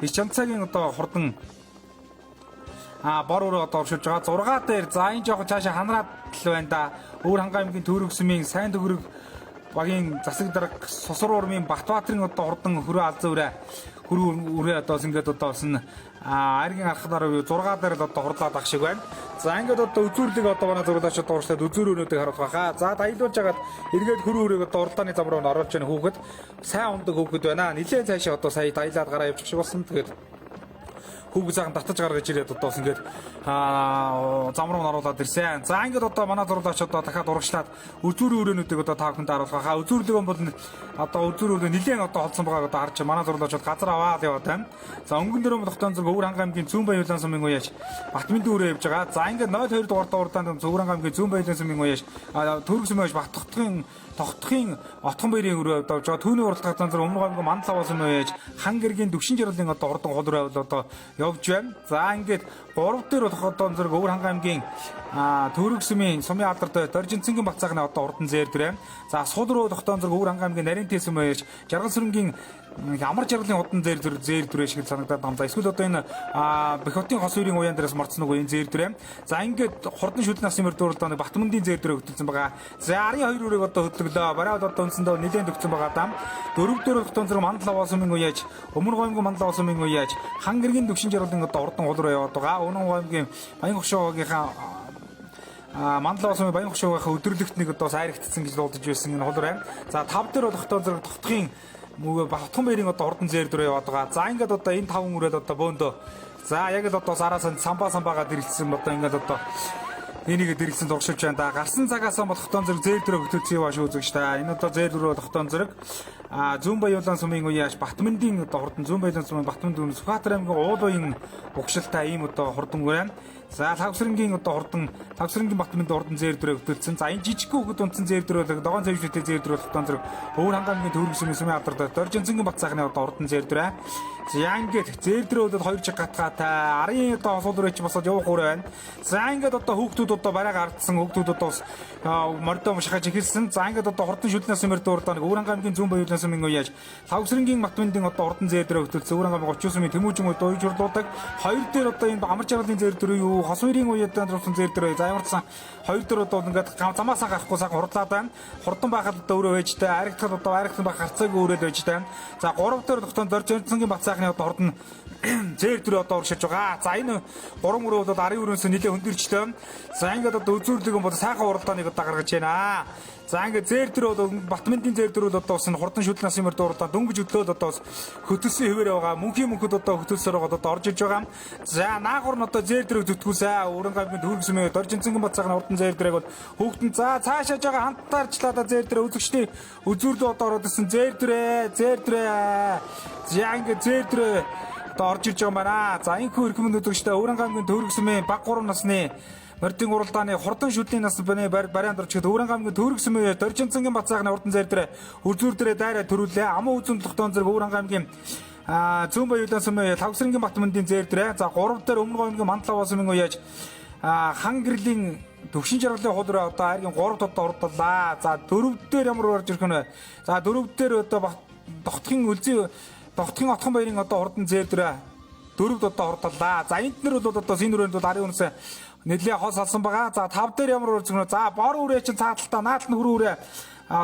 Ичимцэнгийн одоо хурдан бор өрөө одоо оршиж байгаа. 6 дээр за энэ жоохон цаашаа ханраад л байна да. Өвөр аймгийн Төвөрг сүмийн сайн төгрөг багийн засаг дарга Сосор урмын Батбаатарын одоо хурдан хөрөө алзан өрөө хөрөө өрөө одоо ингээд одоо бас аргийн архадаар 6 дээр л одоо хурлаад ах шиг байна. За ингээд одоо үзүүрлэг одоо манай зурлаач одоо урагшлаад үзүүр өрөөнүүдийг харуулах байхаа. За аялуулж хагаад эргээд хөрөө өрөөг одоо уралдааны зам руу нь оруулж яах хүүхэд сайн ундаг хүүхэд байна. Нилээн цаашаа одоо сая аялаад гараа явчих шиг болсон. Тэгээд хүүг сайхан татаж гаргаж ирээд одоо бас ингээд зам руу оруулаад ирсэн. За ингээд одоо манай зурлаач одоо дахиад урагшлаад үзүүр өрөөнүүдийг одоо та бүхэнд харуулах хаа. Үзүүрлэг бол одоо үзүүр өрөө нилээн одоо холдсон байгааг одоо харж манай зурлаач бол газар аваад яваад байна. За өнгөн дөрөв тогтоон зэрэг Өвөр аймгийн Зүүн Баялан сумын уяач Батмэндийн өрөө явж байгаа. За ингээд 02 дугаартай уралдаанд Өвөр аймгийн Зүүн Баялан сумын уяач Төрөг сумын уяач Баттохтын Тогтхын Отхон баярын өрөө явж байгаа. Түүний уралдаан зэрэг Өмнө аймгийн Мандлаваа сумын уяач Хан гэргийн Төвшин жаргалын одоо хурдан хол руу одоо явж байна. За ингээд 3 дээр болох одоо зэрэг Өвөр аймгийн Төрөг сүмийн сумын алдартай Доржинцэнгийн Бацаахны одоо хурдан зээр дүрээ. За сул руу тогтоон зэрэг Өвөр аймгийн Нарийн Тэл сүм уяач Жаргал сүрэнгийн Амар жаргалын хурдан зээр дүрээ шиг санагдаад байгаа юм. За эсвэл одоо энэ Бэхотын хос үрийн уяан дээрээс морцсон үгүй энэ зээр дүрээ. За ингээд хурдан шүдэн насны мөрдөө уралдааны Батмөндийн зээр дүрээ хөтөлсөн байгаа. За арын хоёр өрөөг одоо хөдлөглөө. Барай одоо үндсэндээ нэлээд төгссөн байгаа даа. 4 дээр тогтоон зэрэг Мандлаваа сүмийн уяач Өмнө аймгийн Мандлаваа сүмийн уяач Хан гэргийн Төвшин жаргалын одоо хурдан хул руу яваад байгаа. Өмнө аймгийн Баян хошоогийнхаа Мандлаваа сүмийн Баян хошоогийнхаа өдөрлөгт нэг одоо сайрагдсан гэж дуулдаж байсан энэ хул руу. За 5 дээр болох тогтоон зэрэг Тогтхын Мөгөө Батхан баярын одоо хурдан зээр дүрээ яваад байгаа. За ингээд одоо энэ таван өрөөд одоо бөөндөө. За яг л одоо сараас самбаа дэрэлсэн одоо ингээд одоо энийг дэрэлсэн зуршилж байна да. Гарсан цагаасаа болох тогтоон зэрэг зээр дүрээ хөтөлсөн яваа шүү үзэгч та. Энэ одоо зээр дүрээ тогтоон зэрэг Зүүн Баялан сумын уяаш Батмэндийн одоо хурдан Зүүн Баялан сумын Батмэнд өмнө Сүхбаатар аймгийн уул уян угшилтай ийм одоо хурдан өрөө. За Лавсрэнгийн одоо хурдан Лавсрэнгийн Батмэнд хурдан зээр дүрээ хөтөлсөн. За энэ жижигхэн хүүхэд унтсан зээр дүрээ догоон цэвжлэтэй зээр дүрээ тогтоон зэрэг Өвөр аймгийн Төвөрг сүмийн сумын алдартай Доржинцэнгийн Батцаахны одоо хурдан зээр дүрээ. За ингээд зээр дүрээ бол 2 жиг гатгаатай арын одоо хосууд руу чи босоод явах өрөө байна. За ингээд одоо хүүхдүүд одоо барайг ардсан хүүхдүүд одоо бас мордоо мушхаж эхэлсэн. За ингээд одоо хурдан шүлнээс мөрдөө уралдааныг Өвөр аймгийн Зүүн Баялан сумын уяаж Лавсрэнгийн Батмэндийн одоо хурдан зээр дүрээ хөтөлсөн. Өвөр аймгийн 39 сумын Тэмүүжин одоо уяж хурлуудаг. 2 дээр одоо энэ амар жаргалын зээр дүрээ юу дүү Хосуурийн үеэд дурсан зэр дээр за ямарчсан 2 дээр одоо ингээд замаасаа гарахгүй сайхан хурдлаад байна. Хурдан байхад одоо өрөө байж та, аригдахад одоо аригдсан байх гарцаагүй өрөөд байж та. За 3 дээр тогтоон Доржинцангийн Бат сайхны одоо хурдан зэр дээр одоо урагшиж байгаа. За энэ 3 өрөө бол арын өрөөс нэлээ хөндөрчлөө. За ингээд одоо үзүүрлэг юм бол сайхан уралдааныг одоо гаргаж байна. За ингээд зэр дээр бол Батмэндийн зэр дээр бол одоо бас хурдан шүдэл насын мөрд уралдаан дөнгөж өдлөөд одоо бас хөтөлсөн хэвээр байгаа. Мөнхийн мөнхөд одоо хөтөлсөр байгаа одоо орж иж байгаа. За наагур нь одоо зэр дэрэг зүтгүүлсэ. Өрөн гавьны төгсмөө мэ Доржинцанган Бат сайхан хурдан зэр дэрэг бол хүүхдэн за цаашааж байгаа хамтаарчлаа зэр дэрэг үзэгчдийн үзүүрлөө одоо ороод ирсэн зэр дэрэ зэр дэрэ. За ингээд зэр дэрэ одоо орж ирж байгаа юм байна. За энэхүү эрхэм үзэгчдээ Өрөн гавьны төгсмөө баг 3 насны мордын уралдааны хурдан шүдлийн нас баны барианд орж ихэд Өвөрөн гамгийн төрөг сүмээ Доржинцангийн Бат сайхны хурдан зэр дээр үрзүүр дээрээ дайраа төрүүлээ. Аман үзэн тогтоон зэрэг Өвөрөн гамгийн зүүн баялан сүмээ Лавсрынгийн Батмөндийн зэр дээрээ за 3 дээр Өмнө говьмгийн Мандлаа сүмийн үеэж хан гэрлийн төвшин жаргалын хул руу одоо айргийн 3 одоо ордлаа. За 4 дээр ямар орж ирэх нь вэ? За 4 дээр одоо тогтхын үлзий тогтхын отхон баярын одоо хурдан зэр дээрээ 4-д одоо ордлаа. За энд нэр бол одоо син өрөөнд бол арын үнсээ нэлээ хос алсан байгаа. За 5 дээр ямар үрж гэнэ? За бор үрээ чинь цааталтаа наатал нь хөрөө үрээ.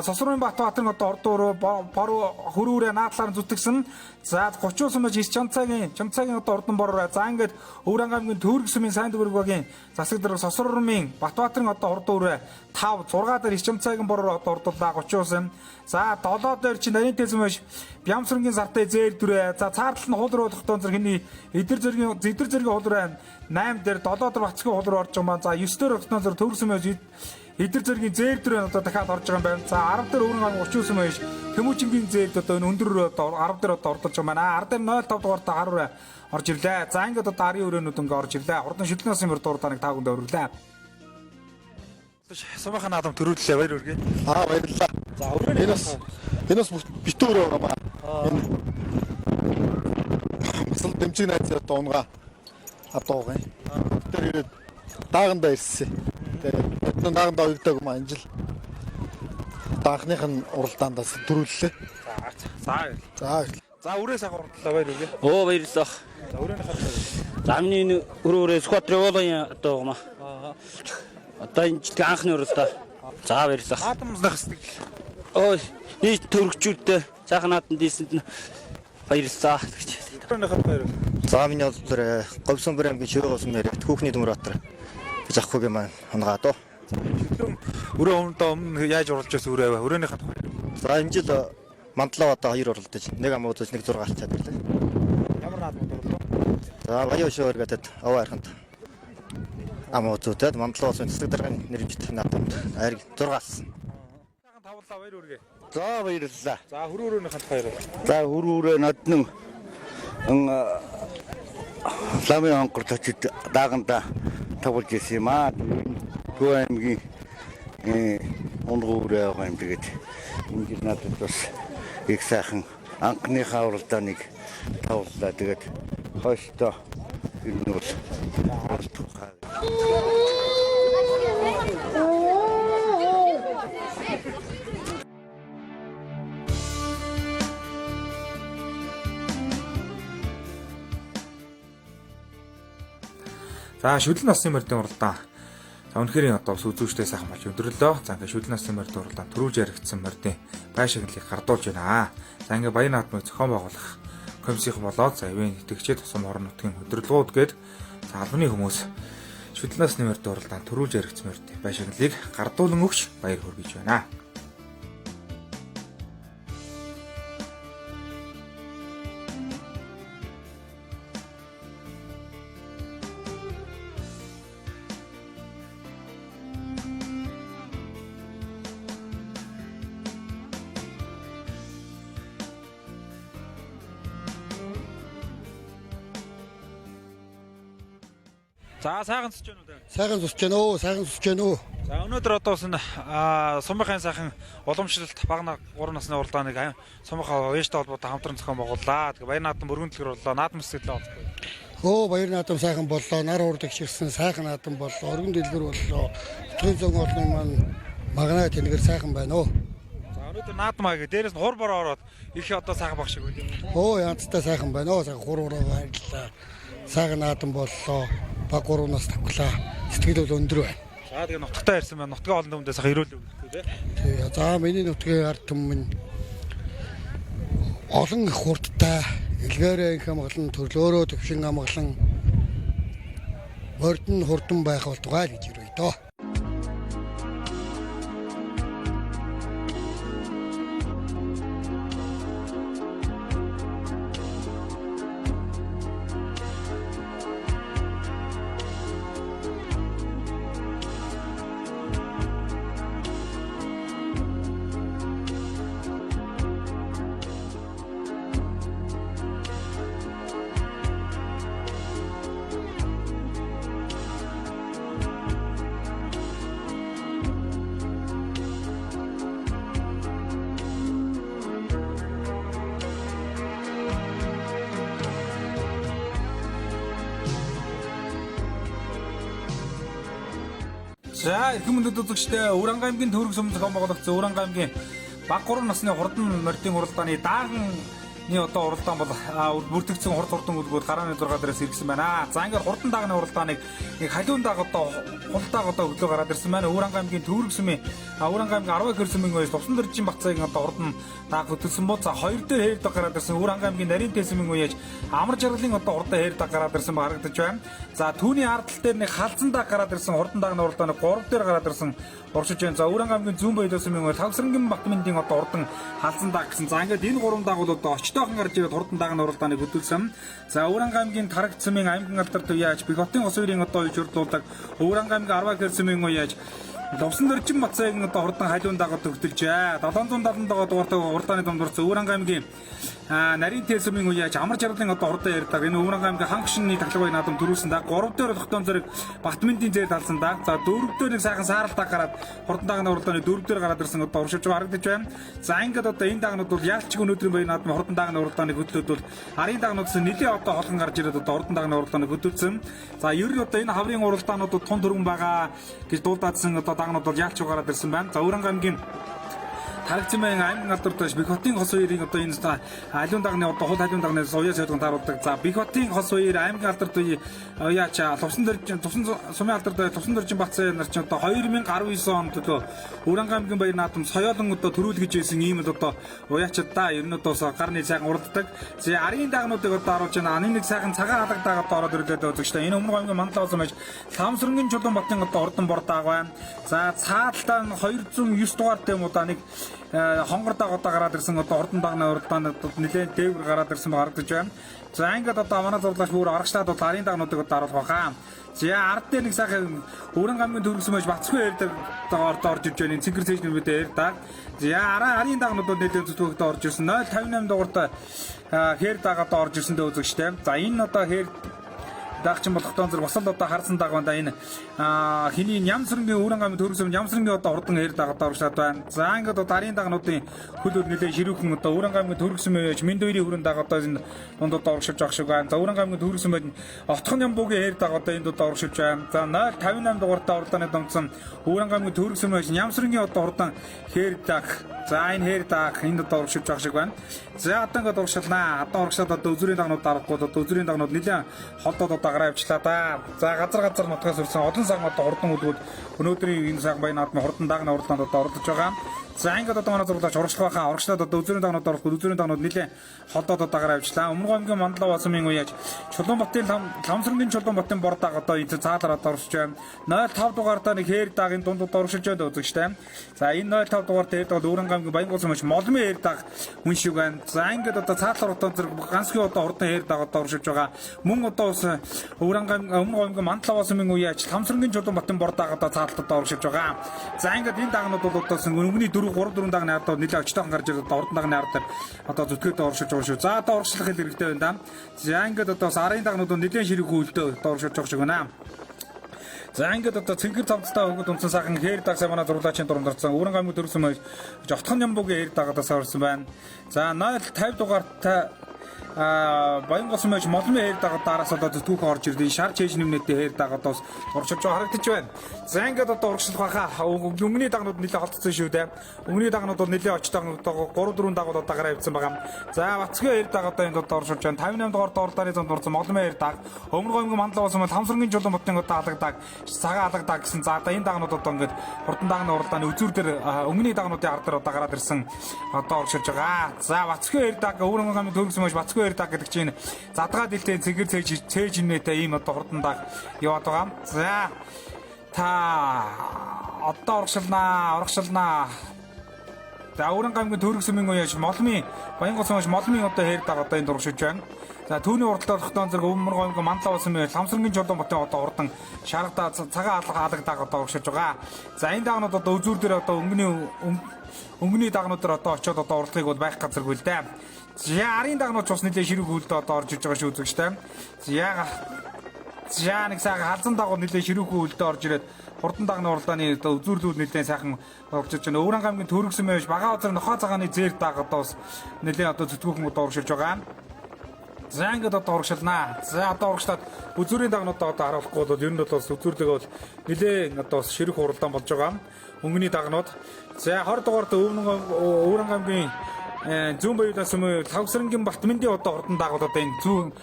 Сосрын Батбаатарын одоо орд өрөө бор хөрөө үрээ наадлаар зүтгэсэн. За 30 сумаж 9 чамцаагийн чамцаагийн одоо ордон бор үрээ. За ингээд Өвран гамгийн Төвөрг сумын сайн дүүрэг багийн засаг дарга Сосрын Батбаатарын одоо орд өрөө 5 6 дээр 9 чамцаагийн бор өрөө одоо ордууллаа 30 сум. За 7 дээр чинь нарийн тэзмэж Бямсрангийн сартай зээр дүрээ. За цаатал нь хул руу тогтоон зэрэг хиний эдэр зэргийн зэдэр зэргийн хул руу 8 дээр 7 дээр Бацгийн хул руу орж байгаа маань. За 9 дээр тогтоон зэрэг Төвөрг сумэж эдэр зэргийн зээр дүрээ одоо дахиад орж байгаа юм байна. За 10 дээр Өврөн гам 39 сумэж Тэмүүчингийн зээрд одоо энэ өндөр өрөө одоо 10 дээр одоо ордолж байгаа маань. 10 дээр 0.5 дугаартай 10 өрөө орж ирлээ. За ингээд одоо арын өрөөнүүд ингээ орж ирлээ. Хурдан шүлтнээс мөр дурдааныг та бүхэнд өргөлээ. Сумынхаа наадам төрүүллээ баяр хүргэе. Аа баярлалаа. За өрөөний Энэ бас битүү өрөө байгаа маа. Энэ масал дэмжиг найз одоо унгаа адуугаа. Тэр ирээд даагандаа ирсэн. Тэгээд бид нар даагандаа уягдааг юм аа энэ жил. Даахных нь уралдаандаас төрүүллээ. За За За өрөө сайхан уралдлаа баяр хүргэе. Оо баярлалаа. За өрөөнийхөө талаар. За миний энэ өрөө өрөө Сүхбаатарын уулын одоо юм аа. Одоо энэ жилийн анхны уралдаа. За баярлалаа. Наадамнах сэтгэл. Ой нийт төрөгчүүдтэй сайхан наадам дийсэнд нь баярлалаа гэж. Өрөөнийхөө талаар. За миний бодлоор Говьсонбор аймгийн Шөрөө госон мэрэгт хүүхний төмөр баатар гэж авахгүйг маань унгаад оо. Чөлөөн өрөө өмнөдөө өмнө яаж уралж байсан өрөө аваа. Өрөөнийхөө талаар. За энэ жил Мандлаа одоо хоёр уралдаж нэг ам үзэж нэг 6 алчаад ирлээ. Ямар наадмууд орлоо? За баян өшөөр гэдэг овоо арханд ам үзүүдэд Мандлаа улсын засаг даргын нэрмжит наадамд айр 6 алсан. Сайхан тавлаа баяр хүргэе. За баярлалаа. За хөрөө өрөөнийхөө талаар. За хөрөө өрөө ноднон ламын онгорт очиж дааганда тавуулж ирсэн юм аа. Төв аймгийн унгуу өрөө байгаа юм тэгээд энэ жил надад бас их сайхан анхныхаа уралдааныг тавууллаа. Тэгээд хойштоо ер нь бол уралдах. За шүлэн насны мордын уралдаан. За үнэхээр одоо бас үзүүштэй сайхан болж өндөрлөө. За ингээд шүлэн насны мордын уралдаан төрүүлж яригдсан мордын бай шагналыг гардуулж байна. За ингээд баян наадмыг зохион байгуулах комиссийнхан болоод за ивэн итгэгчид тусам орон нутгийн удирдлагууд гээд за албаны хүмүүс шүлэн насны мордын уралдаан төрүүлж яригдсан мордын бай шагналыг гардуулан өгч баяр хүргэж байна. За сайхан зүсэж байна уу та? Сайхан зүсэж байна өө, сайхан зүсэж байна өө. За өнөөдөр одоо бас энэ сумынхын сайхан уламжлалт бага 3 насны уралдааныг сумынхаа уяжтай холбоотой хамтран зохион байгууллаа. Тэгээ баяр наадам өргөн дэлгэр боллоо. Наадам сэтгэлээ олдохгүй. Өө баяр наадам сайхан боллоо. Нар уурдаг шигсэн сайхан наадам боллоо. Өргөн дэлгэр боллоо. Өдрийн зөн олон маань магнаа тэнэгэр сайхан байна өө. За өнөөдөр наадмаа гэ дээрээс нь хур бороо ороод их одоо сайхан баг шиг байл юм. Өө янзтай сайхан байна өө. Сайхан хур бороо баярлалаа. Сайхан наадам боллоо. Баг 3-наас тавхлаа. Сэтгэл бол өндөр байна. За тэгээ нутагтаа ирсэн байна. Нутгийн олон түмдээ сайхан эрүүл өгөх тий. Тий. За миний нутгийн ард түмэн олон их хурдтай, элгээрээ их амгалан, төрлөөрөө төвшин амгалан морд нь хурдан байх болтугай л гэж ирвэ дөө. За эрхэм мөндөд үзэгчдээ Өвранг аймгийн Төвөрг сүм зохион байгуулагдсан Өвранг аймгийн баг 3 насны хурдан мордын уралдааны дааганы одоо уралдаан бол бүртгэгдсэн хурд хурдан үлгүүд гарааны 6 дээрээс иргэсэн байна. За ингээд хурдан даагны уралдааныг нэг халиун дааг одоо хулдааг одоо өглөө гараад ирсэн байна. Өвранг аймгийн Төвөрг сүмийн Өвранг аймгийн 10 хэр сүмийн үеэс Тувсан дэржин Бацаагийн одоо хурдан дааг хөтөлсөн бо за 2 дээр хээр даг гараад ирсэн Өвранг аймгийн Нарийн тэсмийн үеэс Амар жаргалын одоо хурдан хээр даг гараад ирсэн харагдаж байна. За түүний ард тал дээр нэг халзан даг гараад ирсэн хурдан даагны уралдааны 3 дээр гараад ирсэн уршиж байна. За Өвранг аймгийн Зүүн баялсан мөн Тавсрангийн Батмэндийн одоо урдан халзан даг гэсэн. За ингээд энэ гурван дагуул одоо очтойхон гарч ирээд хурдан даагны уралдааныг хөдөлсөн. За Өвранг аймгийн Тарагцмын аймгийн алдар төв яаж Бихотын ус хоёрын одоо уяж урдуулдаг Өвранг аймгийн 10 хэрсмийн уяж Лувсан дөржин Бацаагийн одоо хурдан халиун дагууд төгтөлжээ. 777 дугаартай уралдааны дунд орсон Өвранг аймгийн нарийн тэлсмийн үеэж амар жаргалын одоо хурдан ярьдаг. Энэ Өвранг аймгийн ханх шинний таглаг бай наадам төрүүлсэн да. 3 дээр болохтон зэрэг Батмэндийн зээр талсан да. За 4 дээр нэг сайхан саарал даг гараад хурдан дагны уралдааны 4 дээр гараад ирсэн одоо уршиж байгаа харагдаж байна. За ингээд одоо энэ дагнууд бол яалчгүй өнөөдрийн баяр наадам хурдан дагны уралдааныг хөтлөөд бол арын дагнуудаас нэлээ одоо холгон гарч ирээд одоо хурдан дагны уралдааныг хөдөлсөн. За ер нь одоо энэ хаврын уралдаанууд тун түргэн байгаа гэж дуулдаадсан одоо дагнууд бол яалч гараад ирсэн байна. За Өвранг аймгийн Тарагцмын аймгийн алдар доош Бихотын хос хоёрын одоо энэ алиун дагны одоо хул халиун дагны уяа сойдгон тааруулдаг. За Бихотын хос хоёр аймгийн алдар доо яач Лувсан дөржин Тувсан сумын алдар доо Тувсан дөржин Бацаа нар ч одоо 2019 онд одоо Өвранг аймгийн баяр наадам соёолон одоо төрүүл гэж байсан ийм л одоо уяачд та ер нь одоо гарны сайхан урддаг. За арын дагнуудыг одоо оруулж байна. Анын нэг сайхан цагаан алаг даг одоо ороод ирлээ үзэгчтэй. Энэ Өмнө аймгийн Мандлаа болсон байж Ламсрангийн Чулуун батын одоо ордон бор даг байна. За цаалтаа 209 дугаартай юм уу да нэг хонгор даг одоо гараад ирсэн одоо ордон дагны уралдаанд нэлээд дээвэр гараад ирсэн харагдаж байна. За ингээд одоо манай зурлаач бүр аргачлаад бол арын дагнуудыг одоо оруулах байхаа. За ард дээр нэг сайхан Өвранг аймгийн төрөсөн байж Бацгүй ярьдаг одоо орж ирж байна. Цэнгэр цээж нэрмэдээ ярьдаг. За арын дагнууд бол нэлээд зүтгэгдээ орж ирсэн. 058 дугаартай хээр даг одоо орж ирсэн дэ үзэгчтэй. За энэ одоо хээр дагчин болохтон зэрэг бас л одоо харсан даг байна да. Энэ хиний Нямсрангийн Өвранг аймгийн төрөсөн Нямсрангийн одоо хурдан эр даг одоо урагшлаад байна. За ингээд одоо арын дагнуудын хөл өр нэлээд ширүүхэн одоо Өвранг аймгийн төрөсөн байж Мэнд хоёрын хүрэн даг одоо энэ дунд одоо урагшилж байгаа шиг байна. За Өвранг аймгийн төрөсөн байж Отхон Ямбугийн эр даг одоо энд одоо урагшилж байна. За 058 дугаартай уралдааны дундсан Өвранг аймгийн төрөсөн байж Нямсрангийн одоо хурдан хээр даг. За энэ хээр даг энд одоо урагшилж байгаа шиг байна. За одоо ингээд урагшилнаа. Одоо урагшаад одоо өзрийн дагнууд дарахгүй одоо өзрийн дагнууд нэлээд холдоод одоо гараа явчлаа да. За газар нутгаас ирсэн олон сайхан одоо хурдан үлгүүд өнөөдрийн энэ сайхан баяр наадмын хурдан дагны уралдаанд одоо оролцож байгаа. За ингээд одоо манай зурлаач урагшлах байхаа. Урагшлаад одоо өзрийн дагнууд орохгүй өзрийн дагнууд нэлээд холдоод одоо гараа явчлаа. Өмнө аймгийн Мандлаа баасмын үеэж Чулуунбатын Ламсрангийн Чулуунбатын бор даг одоо энэ цаалаар одоо оршиж байна. 05 дугаартаа нэг хээр дагийн дунд одоо оршиж байна үзэгчтэй. За энэ 05 дугаартай хээр даг Өвранг аймгийн Баянгол сумч Молмын хээр даг хүн шиг байна. За ингээд одоо цаалаар одоо зэрэг ганцхан одоо хурдан хээр даг одоо оршиж байгаа. Мөн одоо бас Өвранг аймгийн Өмнө аймгийн Мандлаа баасмын үеэж Ламсрангийн Чулуунбатын бор даг одоо цаалт одоо оршиж байгаа. За ингээд энэ дагнууд бол одоо өнгөний 4 3 4 дагны ард нэлээд очтойхон гарч ирээд одоо урдан дагны ард одоо зүтгээд оршиж байгаа шүү. За одоо оршлох хэл хэрэгтэй байна да. За ингээд одоо бас арын дагнууд нэлээд ширүүхэн үлдээ одоо оршиж байгаа шиг байна. За ингээд одоо цэнгэр цамцтай хөнгөд унтсан сайхан хээр даг сайн манай зурлаачийн дурамд орсон. Өвөрн гамиг төрсөн байж Жотхон Ямбугийн хээр дагадаас орсон байна. За 050 дугаартай Баянгос мэж Молмын хээр дагаад дараас одоо түүх орж ирдээ. Шар чээж нэмнэтэй хээр дагаад бас урагшилж байгаа харагдаж байна. За ингээд одоо урагшлах байхаа. Өмнөний дагнууд нэлээд холдсон шүү дээ. Өмнөний дагнууд бол нэлээд очтой 3 4 дагууд одоо гараа явцсан байгаа. За Бацгийн хээр даг одоо энд одоо урагшилж байна. 58 дугаар уралдааны зонд орсон Молмын хээр даг. Өмнө гомгийн мандлаа болсон бол Хамсрангийн чулуун ботын одоо алгадаг, цагаан алгадаг гэсэн. За одоо энэ дагнууд одоо ингээд хурдан дагны уралдааны үзүүр дээр өмнөний дагнуудын ард дээр одоо гараад ирсэн одоо урагшилж байгаа. За Бацгийн хээр даг Өвөрмөн гамын төрөсөн мөж Бацгийн хээр даг гэдэг чинь задгаа дэлтэй цэгэр цээж цээж нэтэ ийм одоо хурдан даг яваад байгаа. За та одоо урагшилнаа, урагшилнаа. За Өвөрмөн гамгийн төрөсөн үеэж Молмын Баянгос мөж Молмын одоо хээр даг одоо энд урагшиж байна. За түүний уралдаа тогтоон зэрэг Өвөрмөн гамгийн мандлаа болсон мэл Ламсрангийн чулуун ботын одоо хурдан шаргадаа цагаан алга алгадаг одоо урагшиж байгаа. За энэ дагнууд одоо үзүүр дээр одоо өнгөний дагнууд дээр одоо очиод одоо уралдахыг бол байх газаргүй л дээ. За арын дагнууд ч бас нэлээ ширүүг хөлдөө одоо орж иж байгаа шүү үзэгчтэй. За нэг сайхан халзан дагуу нэлээ ширүүхэн хөлдөө орж ирээд хурдан дагны уралдааны одоо үзүүрлүүд нэлээ сайхан орж иж байна. Өвөрмөн гамгийн төрөгсөн байж багаа газар нохоо цагааны зээр даг одоо бас нэлээ одоо зүтгүүхэн одоо урагшилж байгаа. За ингээд одоо урагшилнаа. За одоо урагшлаад үзүүрийн дагнуудаа одоо харуулахгүй бол ер нь бол бас үзүүрлэгээ бол нэлээ одоо бас ширэх уралдаан болж байгаа. Өнгөний дагнууд. За 20 дугаард Өвөрмөн гамгийн зүүн баялаас өмнө Лавсрангийн Батмэндийн одоо хурдан дагууд одоо энэ зүүн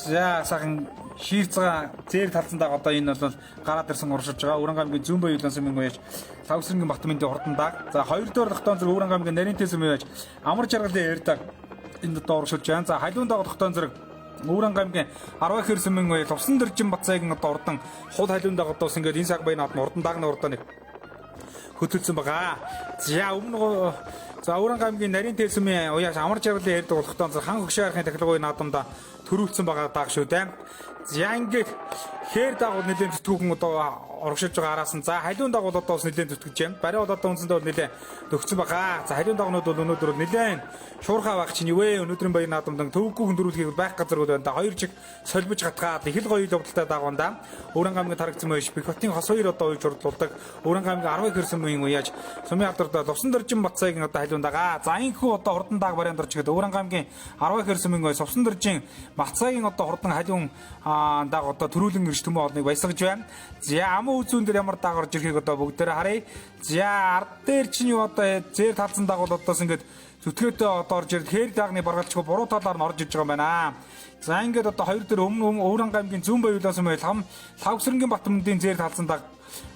за сайхан шиир цагаан зээр талсан даг одоо энэ бол гараад ирсэн уршиж байгаа. Өвөрмөн гамгийн зүүн баялаас өмнө яаж Лавсрангийн Батмэндийн хурдан даг. За 2 дугаар тогтоон зэрэг Өвөрмөн гамгийн нарийн тэс өмнө яаж амар жаргалын эр даг энд одоо уршилж байна. За халуун дагуу тогтоон зэрэг Өвөрмөн гамгийн 10 хэр сүмэн үе Лувсан дэржин Бацайгийн одоо урдан хул халуун дагуу дуус ингээд энэ цаг баян хад урдан дагны урдааныг хөтөлсөн байгаа. За өмнө за Өвөрмөн гамгийн нарийн тэлсмийн уяаш амар жаргалын ярддаг болохтон хан хөшөө архын тахилгын наадамда төрүүлсэн байгаа дааг шүү дээ. За ингээд хээр дагуул нэлээд зүтгүүхэн одоо урагшилж байгаа араас нь за халуун дагуул одоо бас нэлээд зүтгэж байна. Барай бол одоо үндсэндээ бол нэлээд төгссөн байгаа. За халуун дагнууд бол өнөөдөр бол нэлээд шуурхаа байх чинь юу вэ? Өнөөдрийн баяр наадамдан төвөггүй хүндрүүлэхийг байх газаргүй байна да. Хоёр чиг солбиж гатгаад их л гоё явдалтай дагуунда. Өвөрмөн гамгийн тарагдсан мөш Бэхбатын хос хоёр одоо уйж урдуулдаг. Өвөрмөн гамгийн 10 хэрсэн мөн уяаж сумын алдарт Лувсан дөржин Бацайгийн одоо халуун дагаа. За инхүү одоо хурдан даг бараанд орж ихэд Өвөрмөн гамгийн 10 хэрсэн мөн Сувсан дөржин Бацайгийн одоо хурдан халуун даг одоо төрүүлэн ирж төмөн олныг баясгаж байна. За аман үзүүн дээр ямар даг орж ирэхийг одоо бүгдээрээ харъя. За ард дээр чинь юу одоо зээр талсан дагуул одоос ингээд зүтгээтэй одоо орж ирээд хээр дагны баргалчгүй буруу талаар нь орж иж байгаа юм байна. За ингээд одоо хоёр дээр өмнө Өвөрмөн гамгийн зүүн баялаас өмнө лам Лавсрангийн Батмөндийн зээр талсан даг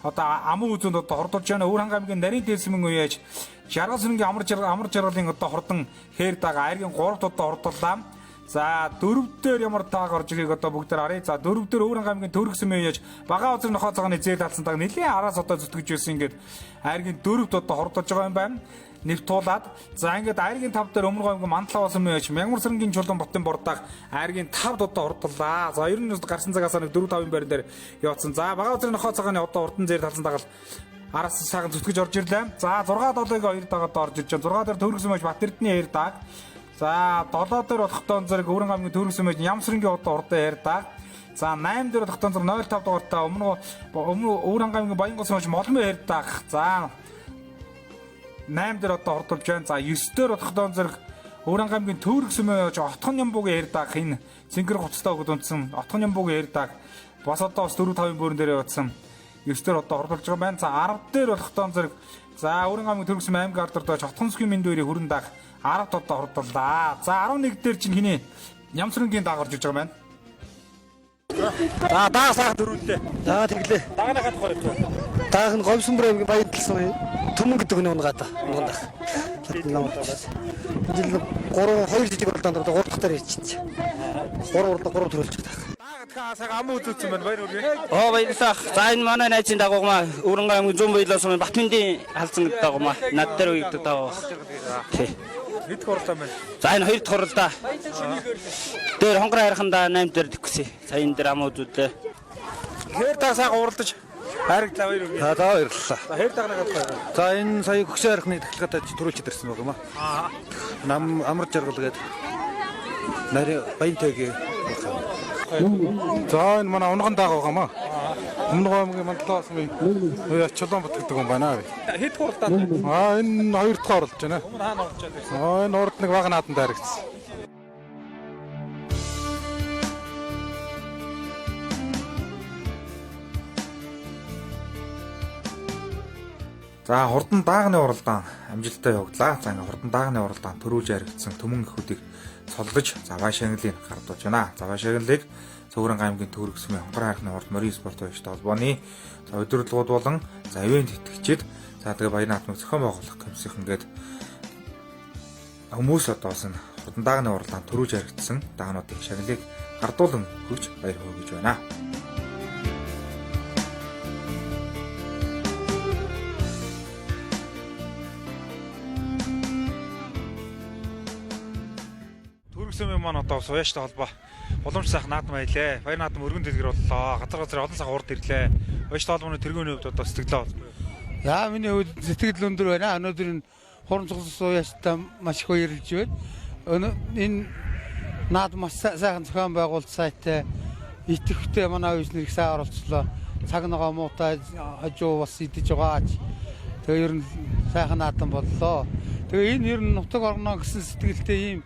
одоо аман үзүүнд одоо хордуулж байна. Өвөрмөн гамгийн нарийн тэлсмэн үеэж жаргал сүнгийн амар жаргалын одоо хордон хээр даг айргийн 3-т одоо хордууллаа. За 4 дээр ямар тааг орж ирэхийг одоо бүгд харъя. За 4 дээр Өвөрмөн гамгийн төрөгсөн мөн яаж багаа үзэр нохоо цагааны зээл алдсан даг нэлээд араас одоо зүтгэж байсан ингээд айргийн 4-т одоо хордож байгаа юм байна. Нэвтуулаад за ингээд айргийн 5 дээр Өмнө гомгийн мандлаа болсон мөн яаж Мягмар сэрэнгийн чулуун ботын бордаах айргийн 5-д одоо хордоллаа. За ер нь гарсан цагаас нэг 4 5-ын байран дээр явцсан. За багаа үзэр нохоо цагааны одоо урдан зээл алдсан дагаал араас сайхан зүтгэж орж ирлээ. За 6 7-ыг 2 дагаад орж ирж байна. 6 дээр төрөгсөн мөн Бат Эрдэнэ эр даг. За 7 дээр болохтон зэрэг Өвөрмөн гамгийн төрөгсөн мэж Ямсрынгийн одоо урдан эр даг. За 8 дээр болохтон зэрэг 05 дугаартаа өмнө Өвөрмөн гамгийн Баянгос мэж Молмын эр даг. За 8 дээр одоо хордуулж байна. За 9 дээр болохтон зэрэг Өвөрмөн гамгийн төрөгсөн мэж Отхон Ямбугийн эр даг энэ цэнгэр хувцастай өгд унтсан Отхон Ямбугийн эр даг бас одоо бас 4 5-ын бүрэн дээр явуулсан. 9 дээр одоо хордуулж байгаа юм байна. За 10 дээр болохтон зэрэг за Өвөрмөн гамгийн төрөгсөн аймаг алдарт Отхон сүхийн мэндүүрийн хүрэн даг 10-д одоо хордууллаа. За 11 дээр чинь хиний Ямсрынгийн даг орж иж байгаа юм байна. За дааг сайхан төрүүллээ. За тэглээ. Дагныхаа тухай ярьж. Дааг нь Говьсүмбэр аймгийн баян талсан Түмэн гэдэг хүний унгаад унгандах. Жил 3 2 жижиг уралдаанд одоо 3 дахь дээр ирж чинь. 3 уралдаан 3 төрүүлж байгаа. Дааг сайхан ам үзүүлсэн байна. Баяр хүргэе. Оо баярлалаа. За энэ манай найзын дагуугмаа Өвөрмөн гамгийн зүүн баялаас өмнө Батмэндийн халзан гэдэг дагуугмаа над дээр уйгдаг дагуу. Тий. Хэд уралдаан байна? За энэ 2 дахь уралдаа. Дээр хонгор хайрхандаа 8 дээр тэгсэн. За энэ дээр ам үзүүллээ. Хээр даг сайхан уралдаж хайрагдлаа баяр хүргэе. За баярлалаа. За хээр дагныхаа тухай. За энэ сая хөксөө архины тахилгатай төрүүлж ирсэн байгаа юм аа. Нам амар жаргал гээд нарийн баянтайгийн. За энэ манай унган даг байгаа маа. Өмнө гомгийн мандлаа болсон юм. Чулуун бат гэдэг юм байна. Хэд уралдаан байна? Аа энэ 2 дахь оролж байна. Өмнө хаана орж байгаа вэ? Аа энэ урд нэг бага нааданд харагдсан. За хурдан даагны уралдаан амжилттай явагдлаа. За ингээ хурдан даагны уралдаан төрүүлж харигдсан төмөн эхүүдийг цоллож заваа шагналыг гардуулж байна. Заваа шагналыг Цөөрөн аймгийн Төгрөг сүмийн хонгор хайрхны хурд морин спорт баяжтай холбооны за удирдлагууд болон за ивент итгэгчид за тэгээ баяр наадмыг зохион байгуулах комиссийнхэн гээд хүмүүс одоо бас энэ хурдан даагны уралдаан төрүүлж харигдсан даануудын шагналыг гардуулан өгч баяр хөөргөж байна. Төгрөг сүмийн маань одоо бас уяаштай холбоо уламж сайхан наадам аялаа. Баяр наадам өргөн дэлгэр боллоо. Газар газар олон сайхан урд ирлээ. Уяаштай холбооны тэргүүний хувьд одоо сэтгэлээ боллоо. За миний хувьд сэтгэл өндөр байна. Өнөөдөр энэ хуран цуглас уяаштай маш их баярлж байна. Энэ наадам маш сайхан зохион байгуулалт сайтай идэвхтэй манай үеийнх их сайн оролцлоо. Цаг ногоо муутай хожуу бас идэж байгаа ч. Тэгээ ер нь сайхан наадам боллоо. Тэгээ энэ ер нь нутаг орно гэсэн сэтгэлтэй ийм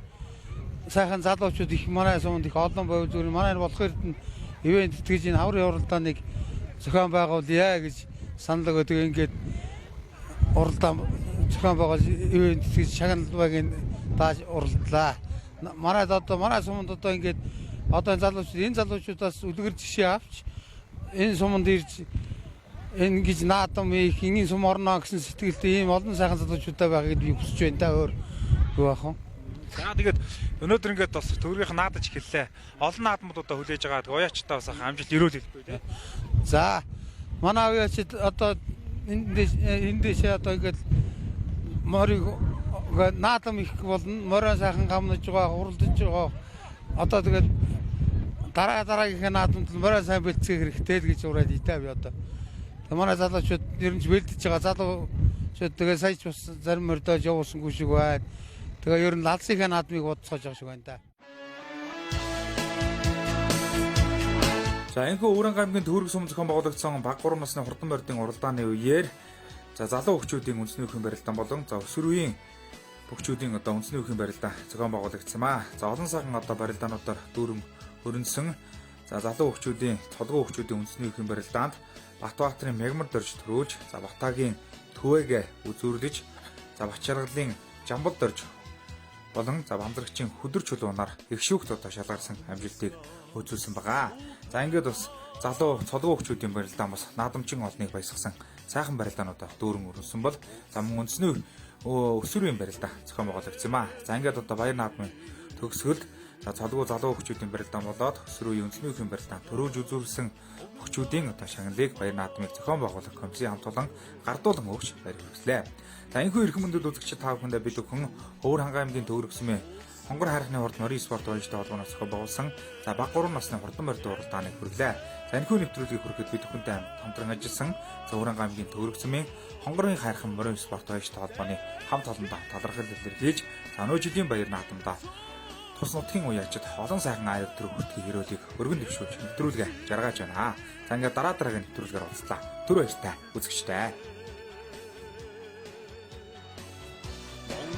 сайхан залуучууд их манай суманд их олон байв зүгээр манай болох эрдэнэ ивент итгэж энэ хаврын уралдааныг зохион байгуулъя гэж санал өгөө. Тэгээ ингээд уралдаан зохион байгуулж ивент итгэж шагнал багийн дааж уралдлаа. Манай одоо манай суманд одоо ингээд одоо залуучууд энэ залуучуудаас үлгэр жишээ авч энэ суманд ирж энэ гэж наадам их энгийн сум орно гэсэн сэтгэлтэй ийм олон сайхан залуучуудаа байхыг би хүсэж байна та өөр юу аах вэ? За тэгээд өнөөдөр ингээд бас төгрөгийнх наадаж эхэллээ. Олон наадмууд одоо хүлээж байгаа. Тэгээд уяачтай бас амжилт өрөөл хэлбэй тий. За манай уяачид одоо эндээшээ одоо ингээд морийг наадам их болно. Мороо сайхан гамнаж байгаа, хуралдаж байгаа. Одоо тэгээд дараа дараагийнхаа наадамд мороо сайн бэлтгэх хэрэгтэй л гэж ураад итаа би одоо. Манай залуучууд ер нь ч бэлдэж байгаа. Залуучууд тэгээд сая ч бас зарим мордож явуулсангүй шиг байна. Тэгээ ер нь лалцынхаа наадмыг бодцоож байгаа шиг байна да. За энэхүү Өвөрөн аймгийн Төгрөг сум зохион байгуулагдсан баг 3 насны хурдан мордын уралдааны үеэр за залуу хүүхчүүдийн үндэсний үхэн барилдаан болон за өсвөр үеийн хүүхчүүдийн одоо үндэсний үхэн барилдаан зохион байгуулагдсан аа. За олон сайхан одоо барилдаануудаар дүүрэн хөрөнсөн. За залуу хүүхчүүдийн цолгон хүүхчүүдийн үндэсний үхэн барилдаанд Батбаатарын мягмар дорж төрүүлж, за Батагийн түвэгэ үзүүрлэж, за Батчаргалын жамбал дорж болон за Банзрагчийн хөдөр чулуунаар их шүүхт одоо шалгарсан амжилтыг үзүүлсэн байгаа. За ингээд бас залуу цолгон хүүхчүүдийн барилдаан бас наадамчин олныг баясгасан сайхан барилдаануудаа дүүрэн өрнөсөн бол за мөн үндэсний өсвөр үеийн барилдаа зохион байгуулагдсан юм аа. За ингээд одоо баяр наадмын төгсгөлд за цолгоо залуу хүүхчүүдийн барилдаан болоод өсвөр үеийн үндэсний үеийн барилдаан төрүүлж үзүүлсэн хүүхчүүдийн одоо шагналыг баяр наадмыг зохион байгуулах комиссийн хамт олон гардуулан өгч баяр хүргэлээ. За энэхүү эрхэм мөндөд үзэгчид та бүхэндээ бид бүхэн Өвөр хангай аймгийн Төгрөг сүмийн хонгор хайрхны хурд морин спорт баяжтай холбооноос зохион байгуулсан за баг 3 насны хурдан мордын уралдааныг хүргэлээ. За энэхүү нэвтрүүлгийг хүрэхэд бид бүхэнтэй хамтран ажилласан за Өвөр хангай аймгийн Төгрөг сүмийн хонгорын хайрхан морин спорт баяжтай холбооны хамт олондоо талархал илэрхийлж за өнөө жилийн баяр наадамдаа тус нутгийн уяачид олон сайхан аюул төр хүртгийн хэрүүлийг өргөн дэвшүүлж нэвтрүүлгээ жаргаж байна. За ингээд дараа дараагийн нэвтрүүлгээр уулзлаа. Түр баяртай үзэгчтэй.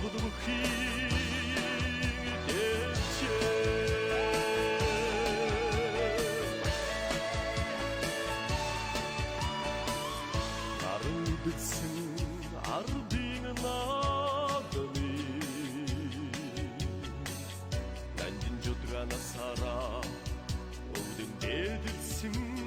Монгол бүхий дэвчээ. Нарын битсэн ардын наадмын Нандин жудганасара өвдөн дээдсэн.